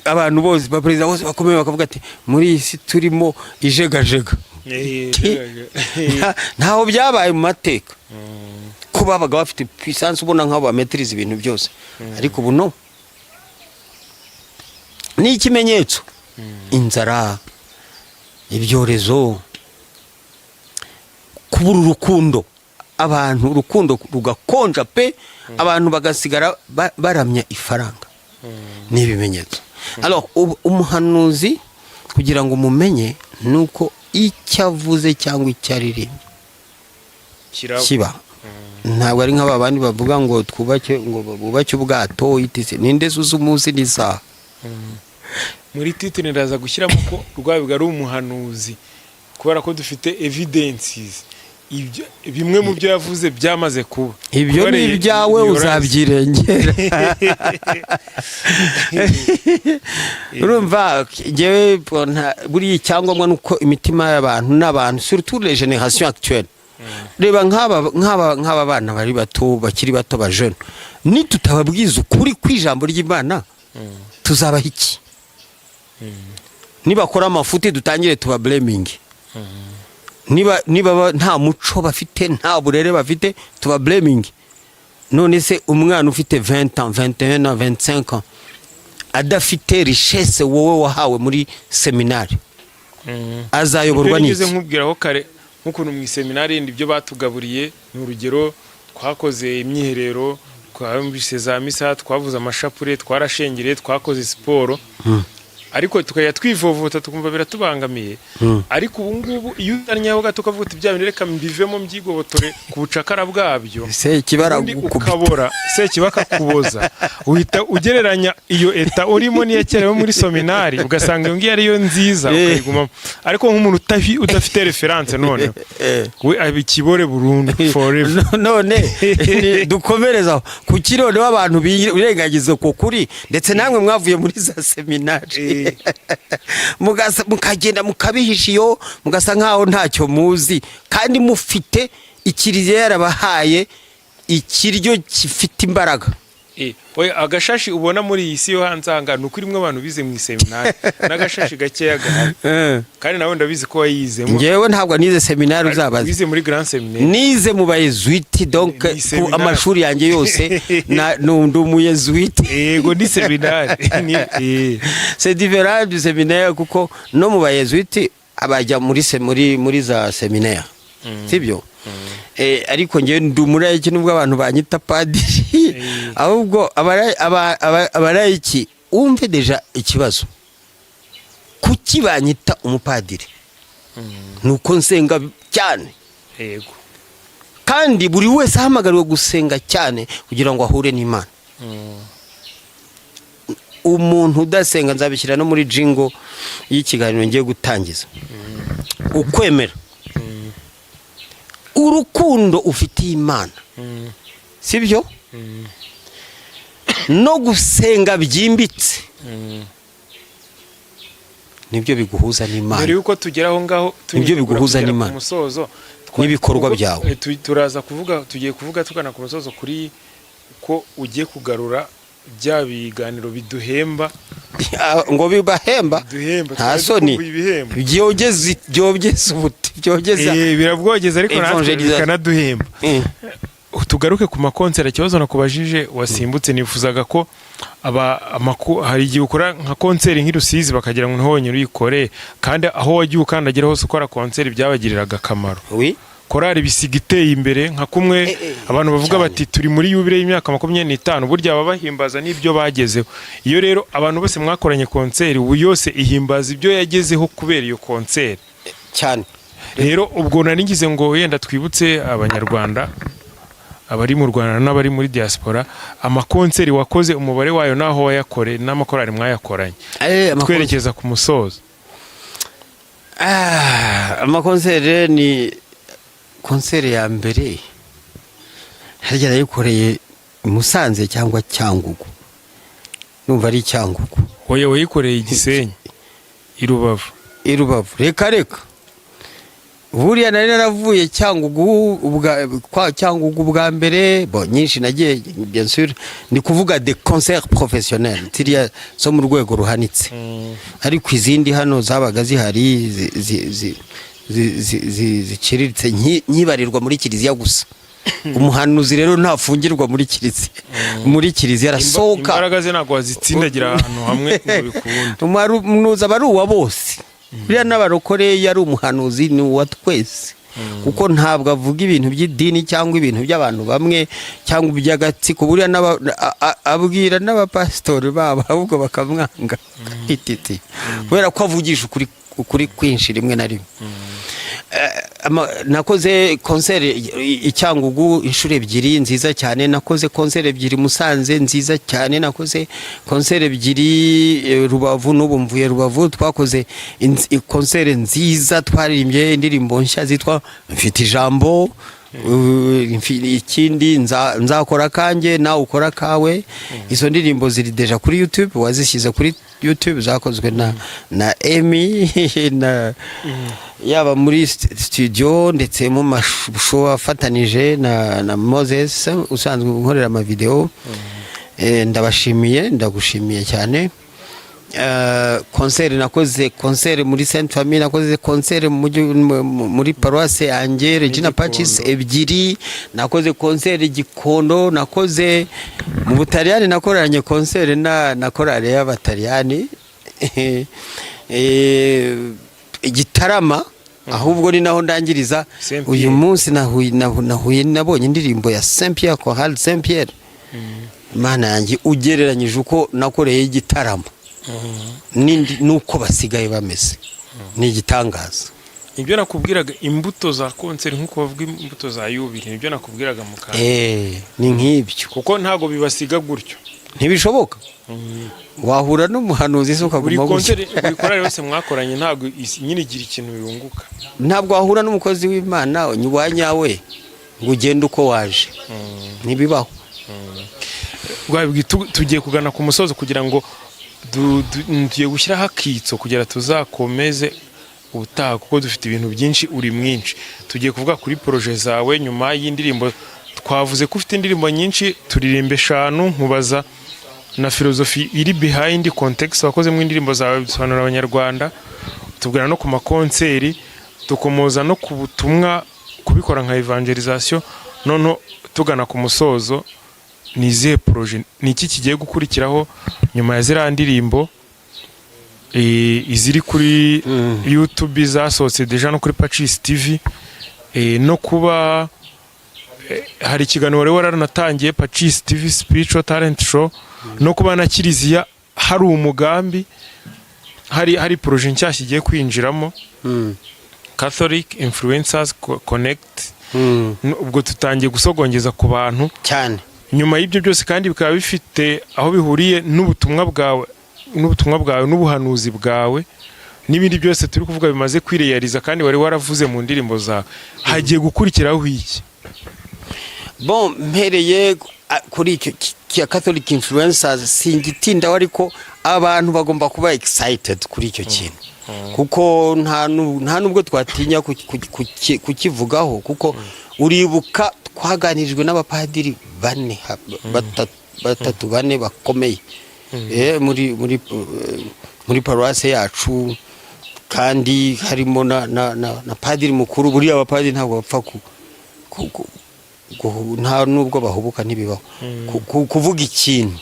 abantu bose, abaperezida bose bakomeye bakavuga ati muri iyi si turimo ijegajega. Ntaho byabaye mu mateka ko babaga bafite puissance, ubona nk'aho bametiriza ibintu byose, ariko ubu no ni ikimenyetso: inzara, ibyorezo, kubura urukundo, abantu urukundo rugakonja pe, abantu bagasigara baramya ifaranga, ni ibimenyetso. Alors, umuhanuzi kugira ngo umumenye ni uko icyo avuze cyangwa icyo aririmbye Kiraba. Kiba. Ntabwo ari nk'aba bandi bavuga ngo twubake, ngo bubake ubwato itise. Ninde uzi umunsi n'isaha? Muri titre ndaza gushyiramo ko Rwabiga ari umuhanuzi, kubera ko dufite evidences, ibyo bimwe mu byo yavuze byamaze kuba. Ibyo Kubera ni ibyawe, iyo uzabyirengera. Urumva, njyewe buriya icyangombwa ni uko imitima y'abantu n'abantu, surtout les générations actuelles, reba nk'aba bana bari bato, bakiri bato, ba jeune, nitutababwiza ukuri kw'ijambo ry'Imana tuzabaha iki? Nibakora amafuti, dutangire tuba blaming. Niba nta muco bafite, nta burere bafite, tuba blaming. None se umwana ufite 20 ans, 21 ans, 25 ans, adafite richesse wowe wahawe muri seminari, azayoborwa Ibyo nigeze n'iki? Nkubwiraho kare nk'ukuntu mu iseminari ibyo batugaburiye, ni urugero, twakoze imyiherero, twumvise za misa, twavuze amashapure, twarashengereye, twakoze siporo, ariko tukajya twivovota tukumva biratubangamiye. Ariko ubu ngubu iyo uzannyeho gato ukavuga uti: "Bya bintu reka mbivemo, mbyigobotore ku bucakara bwabyo," Sekibi ubundi aragukubita. Ukabora, sekibi akakuboza. Uhita ugereranya iyo état urimo n'iya kera yo muri seminari, ugasanga iyo ngiyo ariyo nziza, ukayigumamo. Ariko nk'umuntu udafite référence, noneho we aba ikibore burundu, forever. None dukomereza aho. Kuki noneho abantu birengagiza uko kuri, ndetse namwe mwavuye muri za seminari, mukagenda mukabihisha iyo, mugasa nkaho ntacyo muzi, kandi mufite ikiriziya yarabahaye ikiryo gifite imbaraga? Oya, agashashi ubona muri iyi si yo hanze aha ngaha ni uko irimo abantu bize mu iseminari, n'agashashi gakeya gahari. Kandi nawe ndabizi ko wayizemo. Ngewe ntabwo nize seminari, uzabaze. Wize muri grand séminaire. Nize mu bayezuwiti, donc Ni ku seminari. amashuri yanjye yose ndi umuyezuwiti. Yego, ni seminari. C'est différent du séminaire, kuko no mu bayezuwiti abajya muri se muri muri za séminaire, sibyo? Ariko ngewe ndi umurayiki, nubwo abantu banyita padiri. Ahubwo abarayiki, wumve déjà ikibazo: kuki banyita umupadiri? Ni uko nsenga cyane. Kandi buri wese ahamagariwe gusenga cyane kugira ngo ahure n'Imana. Umuntu udasenga, nzabishyira no muri jingle y'ikiganiro ngiye gutangiza: ukwemera, urukundo ufitiye Imana, sibyo, no gusenga byimbitse, nibyo biguhuza n'Imana. Mbere yuko tugera aho ngaho, Nibyo tunitegura biguhuza kugera ku n'Imana. musozo, N'ibikorwa byawe. Turaza kuvuga, tugiye kuvuga tugana ku musozo kuri ko ugiye kugarura bya biganiro biduhemba. Ngo bibahemba? Biduhemba. Nta Twari soni. dukumbuye ibihembo. Byogeza, byogeza ubuti, byogeza. Birabwogeza, ariko natwe Evangelisation. bikanaduhemba. Tugaruke ku makonseri. Ikibazo nakubajije wasimbutse, nifuzaga ko aba hari igihe ukora nka konseri nk'i Rusizi bakagira ngo niho wonyine uyikore, kandi aho wagiye ukandagira hose ukora konseri byabagiriraga akamaro. Korari bisiga iteye imbere nka kumwe abantu bavuga cyane. bati: "Turi muri yubile y'imyaka 25." Burya baba bahimbaza n'ibyo bagezeho. Iyo rero abantu bose mwakoranye konseri, ubu yose ihimbaza ibyo yagezeho kubera iyo konseri. Cyane. Rero ubwo nari ngize ngo yenda twibutse Abanyarwanda, abari mu Rwanda n'abari muri diaspora, amakonseri wakoze, umubare wayo n'aho wayakore n'amakorari mwayakoranye, twerekeza ku musozo. Amakonseri ni konseri ya mbere harya nayikoreye i Musanze cyangwa Cyangugu, numva ari Cyangugu. Oya, wayikoreye i Gisenyi, i Rubavu. I Rubavu? Reka reka, buriya nari naravuye Cyangugu kwa Cyangugu bwa mbere. Bo nyinshi nagiye, bien sûr, ni kuvuga de concert professionnel, ziriya zo mu rwego ruhanitse, ariko izindi hano zabaga zihari ziciriritse, nkibarirwa muri kiliziya gusa. Umuhanuzi rero ntafungirwa muri kiliziya, muri kiliziya arasohoka. Imbaraga ze ntabwo wazitsindagira ahantu hamwe ngo bikunde. Umuhanuzi aba ari uwa bose. Buriya n'abarokore, iyo ari umuhanuzi ni uwa twese, kuko ntabwo avuga ibintu by'idini cyangwa ibintu by'abantu bamwe cyangwa iby'agatsiko. Buriya abwira n'abapasitori babo, ahubwo bakamwanga ititi, kubera ko avugisha ukuri, ukuri kwinshi rimwe na rimwe. Nakoze konseri i Cyangugu inshuro ebyiri nziza cyane, nakoze konseri ebyiri Musanze nziza cyane, nakoze konseri ebyiri Rubavu, n'ubu mvuye Rubavu, twakoze konseri nziza, twaririmbye indirimbo nshya zitwa "Mfite Ijambo", ikindi "Nzakora kanjye nawe ukora kawe". Izo ndirimbo ziri déjà kuri YouTube, wazishyize kuri YouTube, zakozwe na Emi na yaba muri studio, ndetse mu mashusho afatanije na Moses usanzwe unkorera amavideo. Ndabashimiye, ndagushimiye cyane. Concert nakoze, concert muri Sainte Famille, nakoze concert muri paruwase yanjye Regina Pacis ebyiri, nakoze concert Gikondo, nakoze mu Butaliyani, nakoranye concert na korale y'Abataliyani Igitarama. Ahubwo ni naho ndangiriza. Saint Uyu Pierre. munsi nahuye nabonye indirimbo ya Saint Pierre, Chorale Saint Pierre. Imana yanjye, ugereranyije uko nakoreye igitaramo n'indi n'uko basigaye bameze, ni igitangaza. Nibyo nakubwiraga, imbuto za concert, nk'uko bavuga imbuto za yubile, nibyo nakubwiraga mu kanya. Ni nk'ibyo. Kuko ntabwo bibasiga gutyo. Ntibishoboka, wahura n'umuhanuzi se Buri ukaguma gutyo? concert, buri korali yose mwakoranye, ntabwo nyine igira ikintu yunguka. Ntabwo wahura n'umukozi w'Imana wa nyawe ngo ugende uko waje, ntibibaho. Rwabigwi, tugiye kugana ku musozo kugira ngo tugiye gushyiraho akitso kugira tuzakomeze ubutaha, kuko dufite ibintu byinshi, uri mwinshi. Tugiye kuvuga kuri projet zawe nyuma y'indirimbo. Twavuze ko ufite indirimbo nyinshi, turirimba eshanu, nkubaza na philosophie iri behind context wakozemo indirimbo zawe, bisobanurira Abanyarwanda, tubwira no ku ma concert, dukomoza no ku butumwa, kubikora nka evangelisation. Noneho tugana ku musozo, ni izihe projet, ni iki kigiye gukurikiraho nyuma ya ziriya ndirimbo, iziri kuri YouTube zasohotse déjà no kuri Pacis TV, no kuba hari ikiganiro wari waranatangiye, Pacis TV Spiritual Talent Show, no kuba na Kiliziya hari umugambi, hari projet nshyashya igiye kwinjiramo, Catholic Influencers Connect. Ubwo tutangiye gusogongeza ku bantu. Cyane. Nyuma y'ibyo byose kandi bikaba bifite aho bihuriye n'ubutumwa bwawe n'ubuhanuzi bwawe n'ibindi byose turi kuvuga bimaze kwireyariza kandi wari waravuze mu ndirimbo zawe, hagiye gukurikiraho iki? Bon, mpereye kuri icyo cya Catholic Influencers, singitindaho, ariko abantu bagomba kuba excited kuri icyo kintu, kuko nta nubwo twatinya kukivugaho, kuko uribuka twaganirijwe n'abapadiri bane, batatu, bane bakomeye muri paruwase yacu, kandi harimo na padiri mukuru. Buriya abapadiri ntabwo bapfa nta nubwo bahubuka, ntibibaho kuvuga ikintu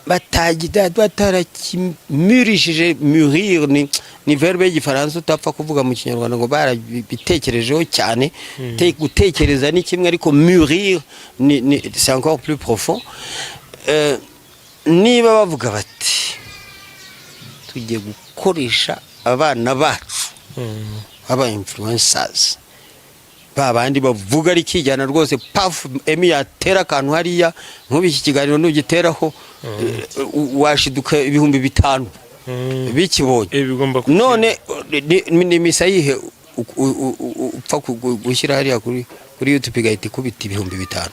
batagira batarakimurishije. Mûrir ni verbe y'Igifaransa utapfa kuvuga mu Kinyarwanda ngo barabitekerejeho cyane. Gutekereza ni kimwe, ariko mûrir ni c'est encore plus profond. Niba bavuga bati tugiye gukoresha abana bacu aba influencers, ba bandi bavuga ari kijyana rwose, pafu emi yatera akantu hariya, nk'ubu iki kiganiro nugiteraho, washiduka 5000 bikibonye. Bigomba None ni misa yihe upfa gushyira hariya kuri YouTube igahita ikubita 5000?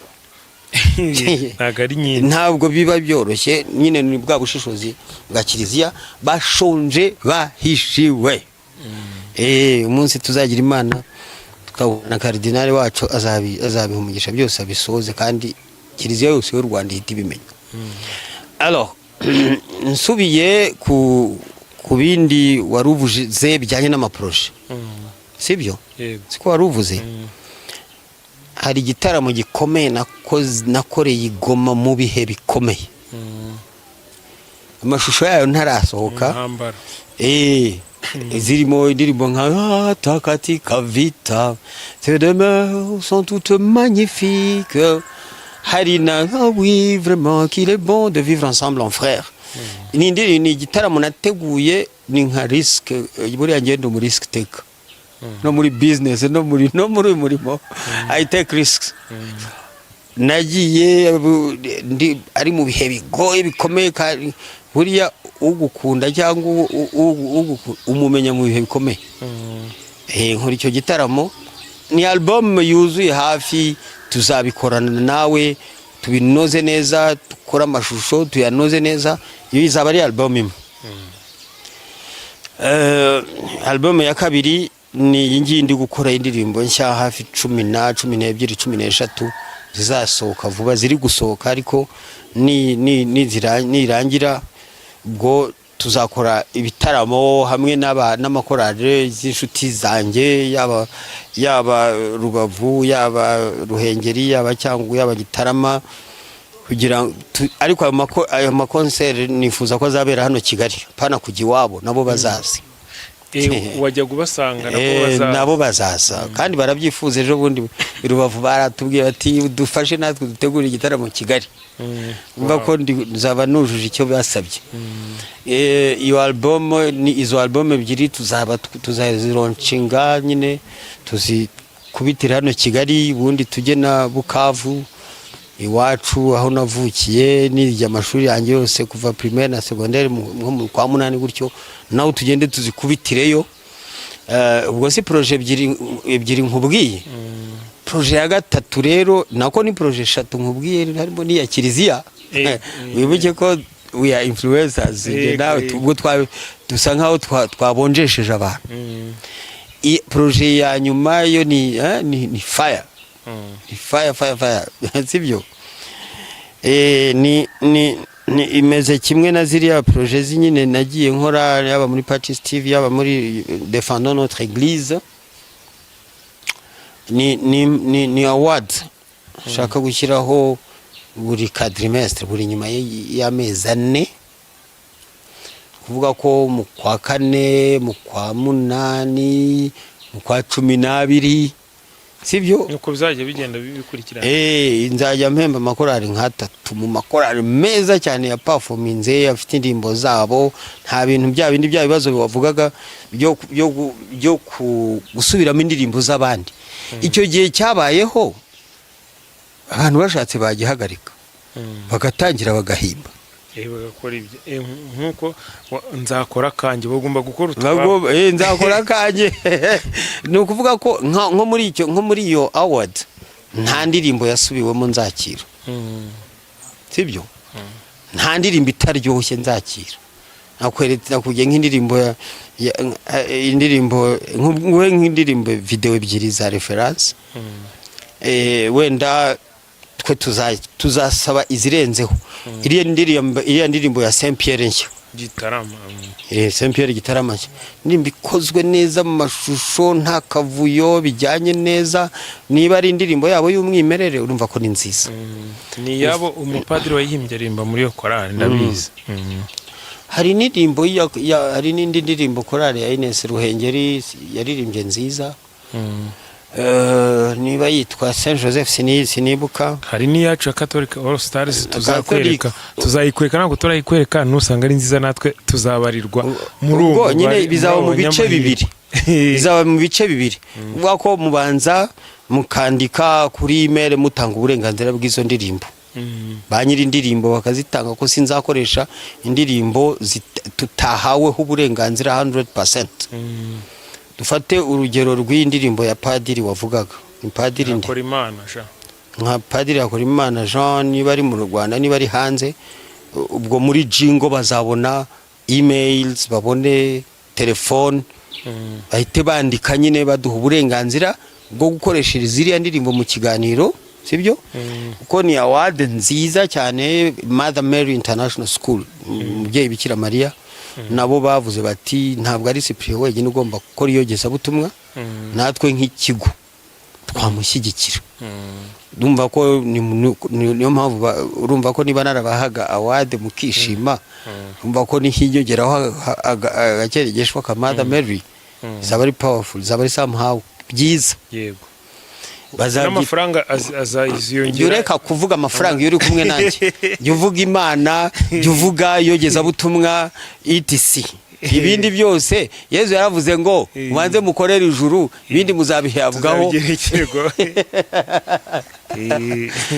Ntabwo ari nyinshi. Ntabwo biba byoroshye nyine, ni bwa bushishozi bwa Kiliziya. Bashonje bahishiwe. Umunsi tuzagira Imana tukabona karidinali wacu, azabiha umugisha byose abisoze, kandi Kiliziya yose y'u Rwanda ihita ibimenya. Alors, nsubiye ku bindi wari uvuze bijyanye n'ama projet, sibyo? Yego. Siko wari uvuze? Hari igitaramo gikomeye nakoreye i Goma mu bihe bikomeye, amashusho yayo ntarasohoka. Intambara. Zirimo indirimbo nka "Ah, katika vita tes demeures sont toutes magnifiques", hari na "Ah oui, vraiment qu'il est bon de vivre ensemble en frère". Ni indirimbo, ni igitaramo nateguye, ni nka risque. Buriya ngendo mu risk taker, no muri business, no muri uyu murimo I take risks. Nagiye ari mu bihe bigoye bikomeye, kandi buriya ugukunda cyangwa umumenya mu bihe bikomeye. Nkora icyo gitaramo, ni album yuzuye hafi, tuzabikorana nawe tubinoze neza, dukore amashusho tuyanoze neza, iyo izaba ari album imwe. Album ya kabiri ni iyi ngiyi ndi gukora, indirimbo nshya hafi 12, 13 zizasohoka vuba, ziri gusohoka, ariko nirangira. Ubwo tuzakora ibitaramo hamwe n'amakorali z'inshuti zanjye, yaba Rubavu, yaba Ruhengeri, yaba Cyangugu, yaba Gitarama, kugira ariko ayo makonseri nifuza ko azabera hano Kigali, pana kujya iwabo, nabo bazazi. Wajya kubasanga nabo bazaza. Nabo bazaza kandi barabyifuza. Ejo bundi i Rubavu baratubwiye bati: "Dufashe natwe dutegure igitaramo Kigali." Umva ko nzaba nujuje icyo basabye. Iyo album, ni izo album ebyiri tuzaba tuzazilaunchinga nyine, tuzikubitira hano Kigali, ubundi tujye na Bukavu iwacu aho navukiye, niga amashuri yanjye yose kuva primaire na secondaire, nko mu kwa munani gutyo, naho tugende tuzikubitireyo. Ubwo si projet ebyiri nkubwiye? Projet ya gatatu rero, nako ni projet eshatu nkubwiye, harimo n'iya kiliziya. Wibuke ko we are influencers, njye nawe, ubwo dusa nkaho twabonjesheje abantu. Projet ya nyuma yo ni fire, ni fire, fire, fire, sibyo? Ni imeze kimwe na ziriya projet nyine nagiye nkora, yaba muri Pacis TV, yaba muri Défendons notre Église. Ni award nshaka gushyiraho buri quadrimestre, buri nyuma y'amezi 4, kuvuga ko mu kwa kane, mu kwa munani, mu kwa 12, sibyo? Nuko bizajya bigenda bikurikirana. Nzajya mpemba amakorali nk'atatu mu makorali meza cyane ya performinze, afite indirimbo zabo, nta bintu bya bindi, bya bibazo wavugaga byo gusubiramo indirimbo z'abandi. Icyo gihe cyabayeho, abantu bashatse bagihagarika, bagatangira bagahimba. Bagakora ibyo. Nk'uko nzakora akanjye, bagomba gukora utwabo. Nzakora akanjye. Ni ukuvuga ko nko muri icyo, nko muri iyo award, nta ndirimbo yasubiwemo nzakira, sibyo? Nta ndirimbo itaryoshye nzakira. Nakweretse, nakubwiye nk'indirimbo indirimbo nguhe nk'indirimbo video ebyiri za reference. Wenda twe tuzasaba izirenzeho. Iriya ndirimbo ya Saint Pierre nshya. Gitarama. Saint Pierre Gitarama nshya, indirimbo ikozwe neza mu mashusho, nta kavuyo, bijyanye neza. Niba ari indirimbo yabo y'umwimerere, urumva ko ni nziza. Ni iyabo, umupadiri wayihimbye aririmba muri iyo korali, ndabizi. Hari n'indi ndirimbo korali ya Ines Ruhengeri yaririmbye nziza. Niba yitwa Saint Joseph, sinibuka. Hari n'iyacu ya Catholic All Stars tuzakwereka, tuzayikwereka, ntabwo turayikwereka. Nusanga ari nziza natwe tuzabarirwa muri uwo Ubwo nyine mubare, bizaba muri mu abo bice banyamahirwe. bibiri, bizaba mu bice bibiri. Uvuga ko mubanza mukandika kuri email, mutanga uburenganzira bw'izo ndirimbo, ba nyiri indirimbo bakazitanga, ko sinzakoresha indirimbo tutahaweho uburenganzira 100%. Dufate urugero rw'iyi ndirimbo ya padiri wavugaga, ni padiri nde? Akora Imana sha. Nka padiri Hakorimana Jean, niba ari mu Rwanda, niba ari hanze, ubwo muri jingo bazabona emails, babone telefone, bahite bandika nyine baduha uburenganzira bwo gukoreshereza iriya ndirimbo mu kiganiro, sibyo? Kuko ni award nziza cyane. Mother Mary International School, umubyeyi Bikira Mariya, nabo bavuze bati: "Ntabwo ari Cyprien wenyine ugomba gukora iyogezabutumwa, natwe nk'ikigo twamushyigikira." Ndumva ko niyo mpamvu urumva ko niba narabahaga award mukishima, urumva ko nihiyongeraho agakeregeshwa ka Mother Mary, zaba ari powerful, zaba ari somehow byiza. N'amafaranga aziyongera. Jya ureka kuvuga amafaranga iyo uri kumwe nanjye. Jya uvuga Imana, jya uvuga iyogezabutumwa, etc. Ibindi byose Yezu yaravuze ngo mubanze mukorere ijuru, ibindi muzabihabwaho. Tuzabigerekerwa.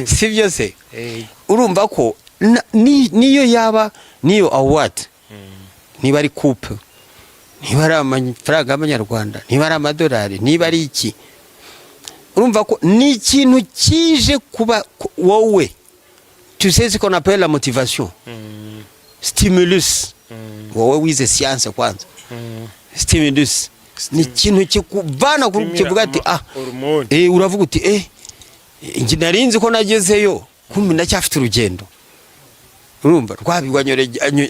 Si byo se? Urumva ko niyo yaba niyo award, niba ari coupe, niba ari amafaranga y'amanyarwanda, niba ari amadolari, niba ari iki, urumva ko ni ikintu kije kuba wowe, tu sais ce qu'on appelle la motivation, stimulus. Wowe wize science kwanza, stimulus ni ikintu kikuvana kivuga ati ah Hormone. Uravuga uti: "Njye nari nzi ko nagezeyo, kumbe ndacyafite urugendo." Urumva Rwabigwi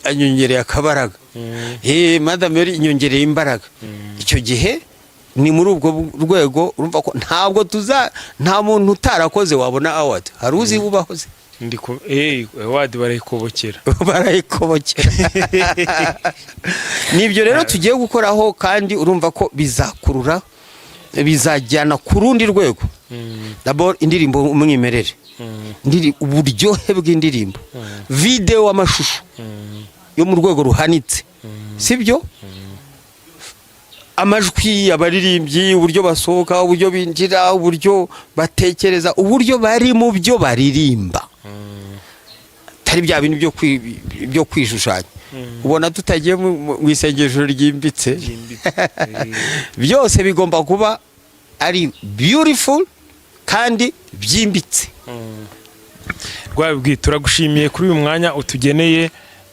anyongereye akabaraga, Madame yari inyongereye imbaraga. Icyo gihe ni muri ubwo rwego. Urumva ko ntabwo tuza, nta muntu utarakoze wabona award. Hari uzi ubahoze? Ndi ku award barayikobokera. Barayikobokera. Nibyo rero tugiye gukoraho, kandi urumva ko bizakurura, bizajyana ku rundi rwego. D'abord indirimbo umwimerere, uburyohe bw'indirimbo, video, amashusho yo mu rwego ruhanitse, sibyo? Amajwi, abaririmbyi, uburyo basohoka, uburyo binjira, uburyo batekereza, uburyo bari mu byo baririmba, atari bya bintu byo kwishushanya. Ubona tutagiye mu isengesho ryimbitse. Ryimbitse. Byose bigomba kuba ari beautiful kandi byimbitse. Rwabigwi, turagushimiye kuri uyu mwanya utugeneye,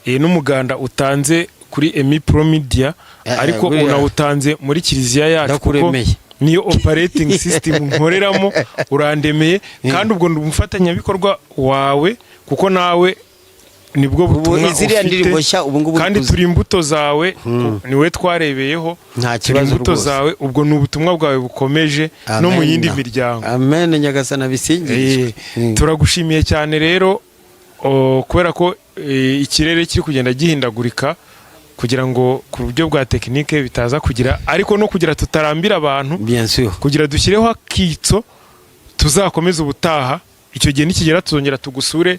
n'umuganda utanze kuri Emi Pro Media, ariko unawutanze muri kiliziya yacu kuko Ndakuremeye. niyo operating system nkoreramo. Urandemeye, kandi ubwo ndi umufatanyabikorwa wawe, kuko nawe nibwo Ubu butumwa ziriya ufite. ndirimbo nshya ubu ngubu Kandi turi imbuto zawe, niwe twarebeyeho. Nta Turi kibazo imbuto rwose. zawe. Ubwo ni ubutumwa bwawe bukomeje no mu Amen. yindi miryango. Amen, Nyagasana bisingirizwe. Turagushimiye cyane rero, kubera ko ikirere kiri kugenda gihindagurika, kugira ngo ku buryo bwa tekinike bitaza kugira, ariko no kugira tutarambira abantu, Bien sûr. kugira dushyireho akitso, tuzakomeze ubutaha. Icyo gihe nikigera tuzongera tugusure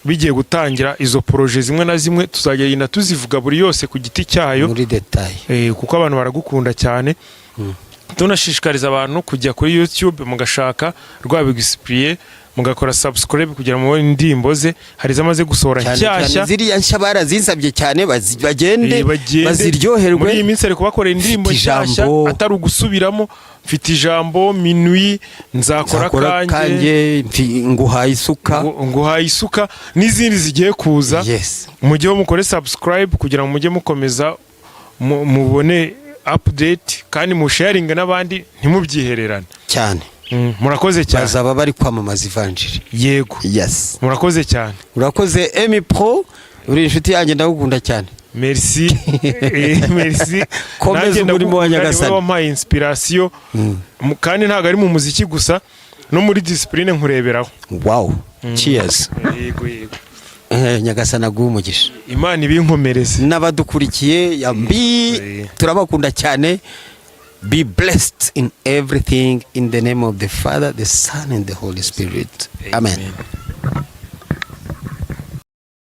bigiye gutangira. Izo projets zimwe na zimwe tuzagenda tuzivuga buri yose ku giti cyayo muri détail. Kuko abantu baragukunda cyane. Tunashishikariza abantu kujya kuri YouTube mugashaka Rwabigwi Cyprien, mugakora subscribe kugira ngo mubone indirimbo ze. Hari izamaze gusohora Cyane cyane nshyashya. ziriya nshya barazinsabye cyane, bagende bagende. baziryoherwe. Muri iyi minsi ari kubakorera indirimbo Mfite nshyashya ijambo. atari ugusubiramo. Mfite ijambo, Minuit, Nzakora Nzakora Kanjye, Kanjye, Nguhaye isuka, Nguhaye isuka n'izindi zigiye kuza. Mujyeho mukore subscribe kugira ngo mujye mukomeza mubone update, kandi musharinge n'abandi, ntimubyihererane. Cyane. Murakoze cyane. Bazaba bari kwamamaza ivanjiri. Yego. Murakoze cyane. Urakoze Emi Pro, uri inshuti yanjye, ndagukunda cyane. Merci, merci. Komeza Nanjye umurimo wa ndagukunda, Nyagasani. niwe wampaye inspiration. Kandi ntabwo ari mu muziki gusa, no muri discipline nkureberaho. Wow, cheers. Yego. Nyagasani aguhe umugisha. Imana ibinkomereze. N'abadukurikiye yambi, turabakunda cyane. Be blessed in everything, in the name of the Father, the Son and the Holy Spirit. Amen. Amen.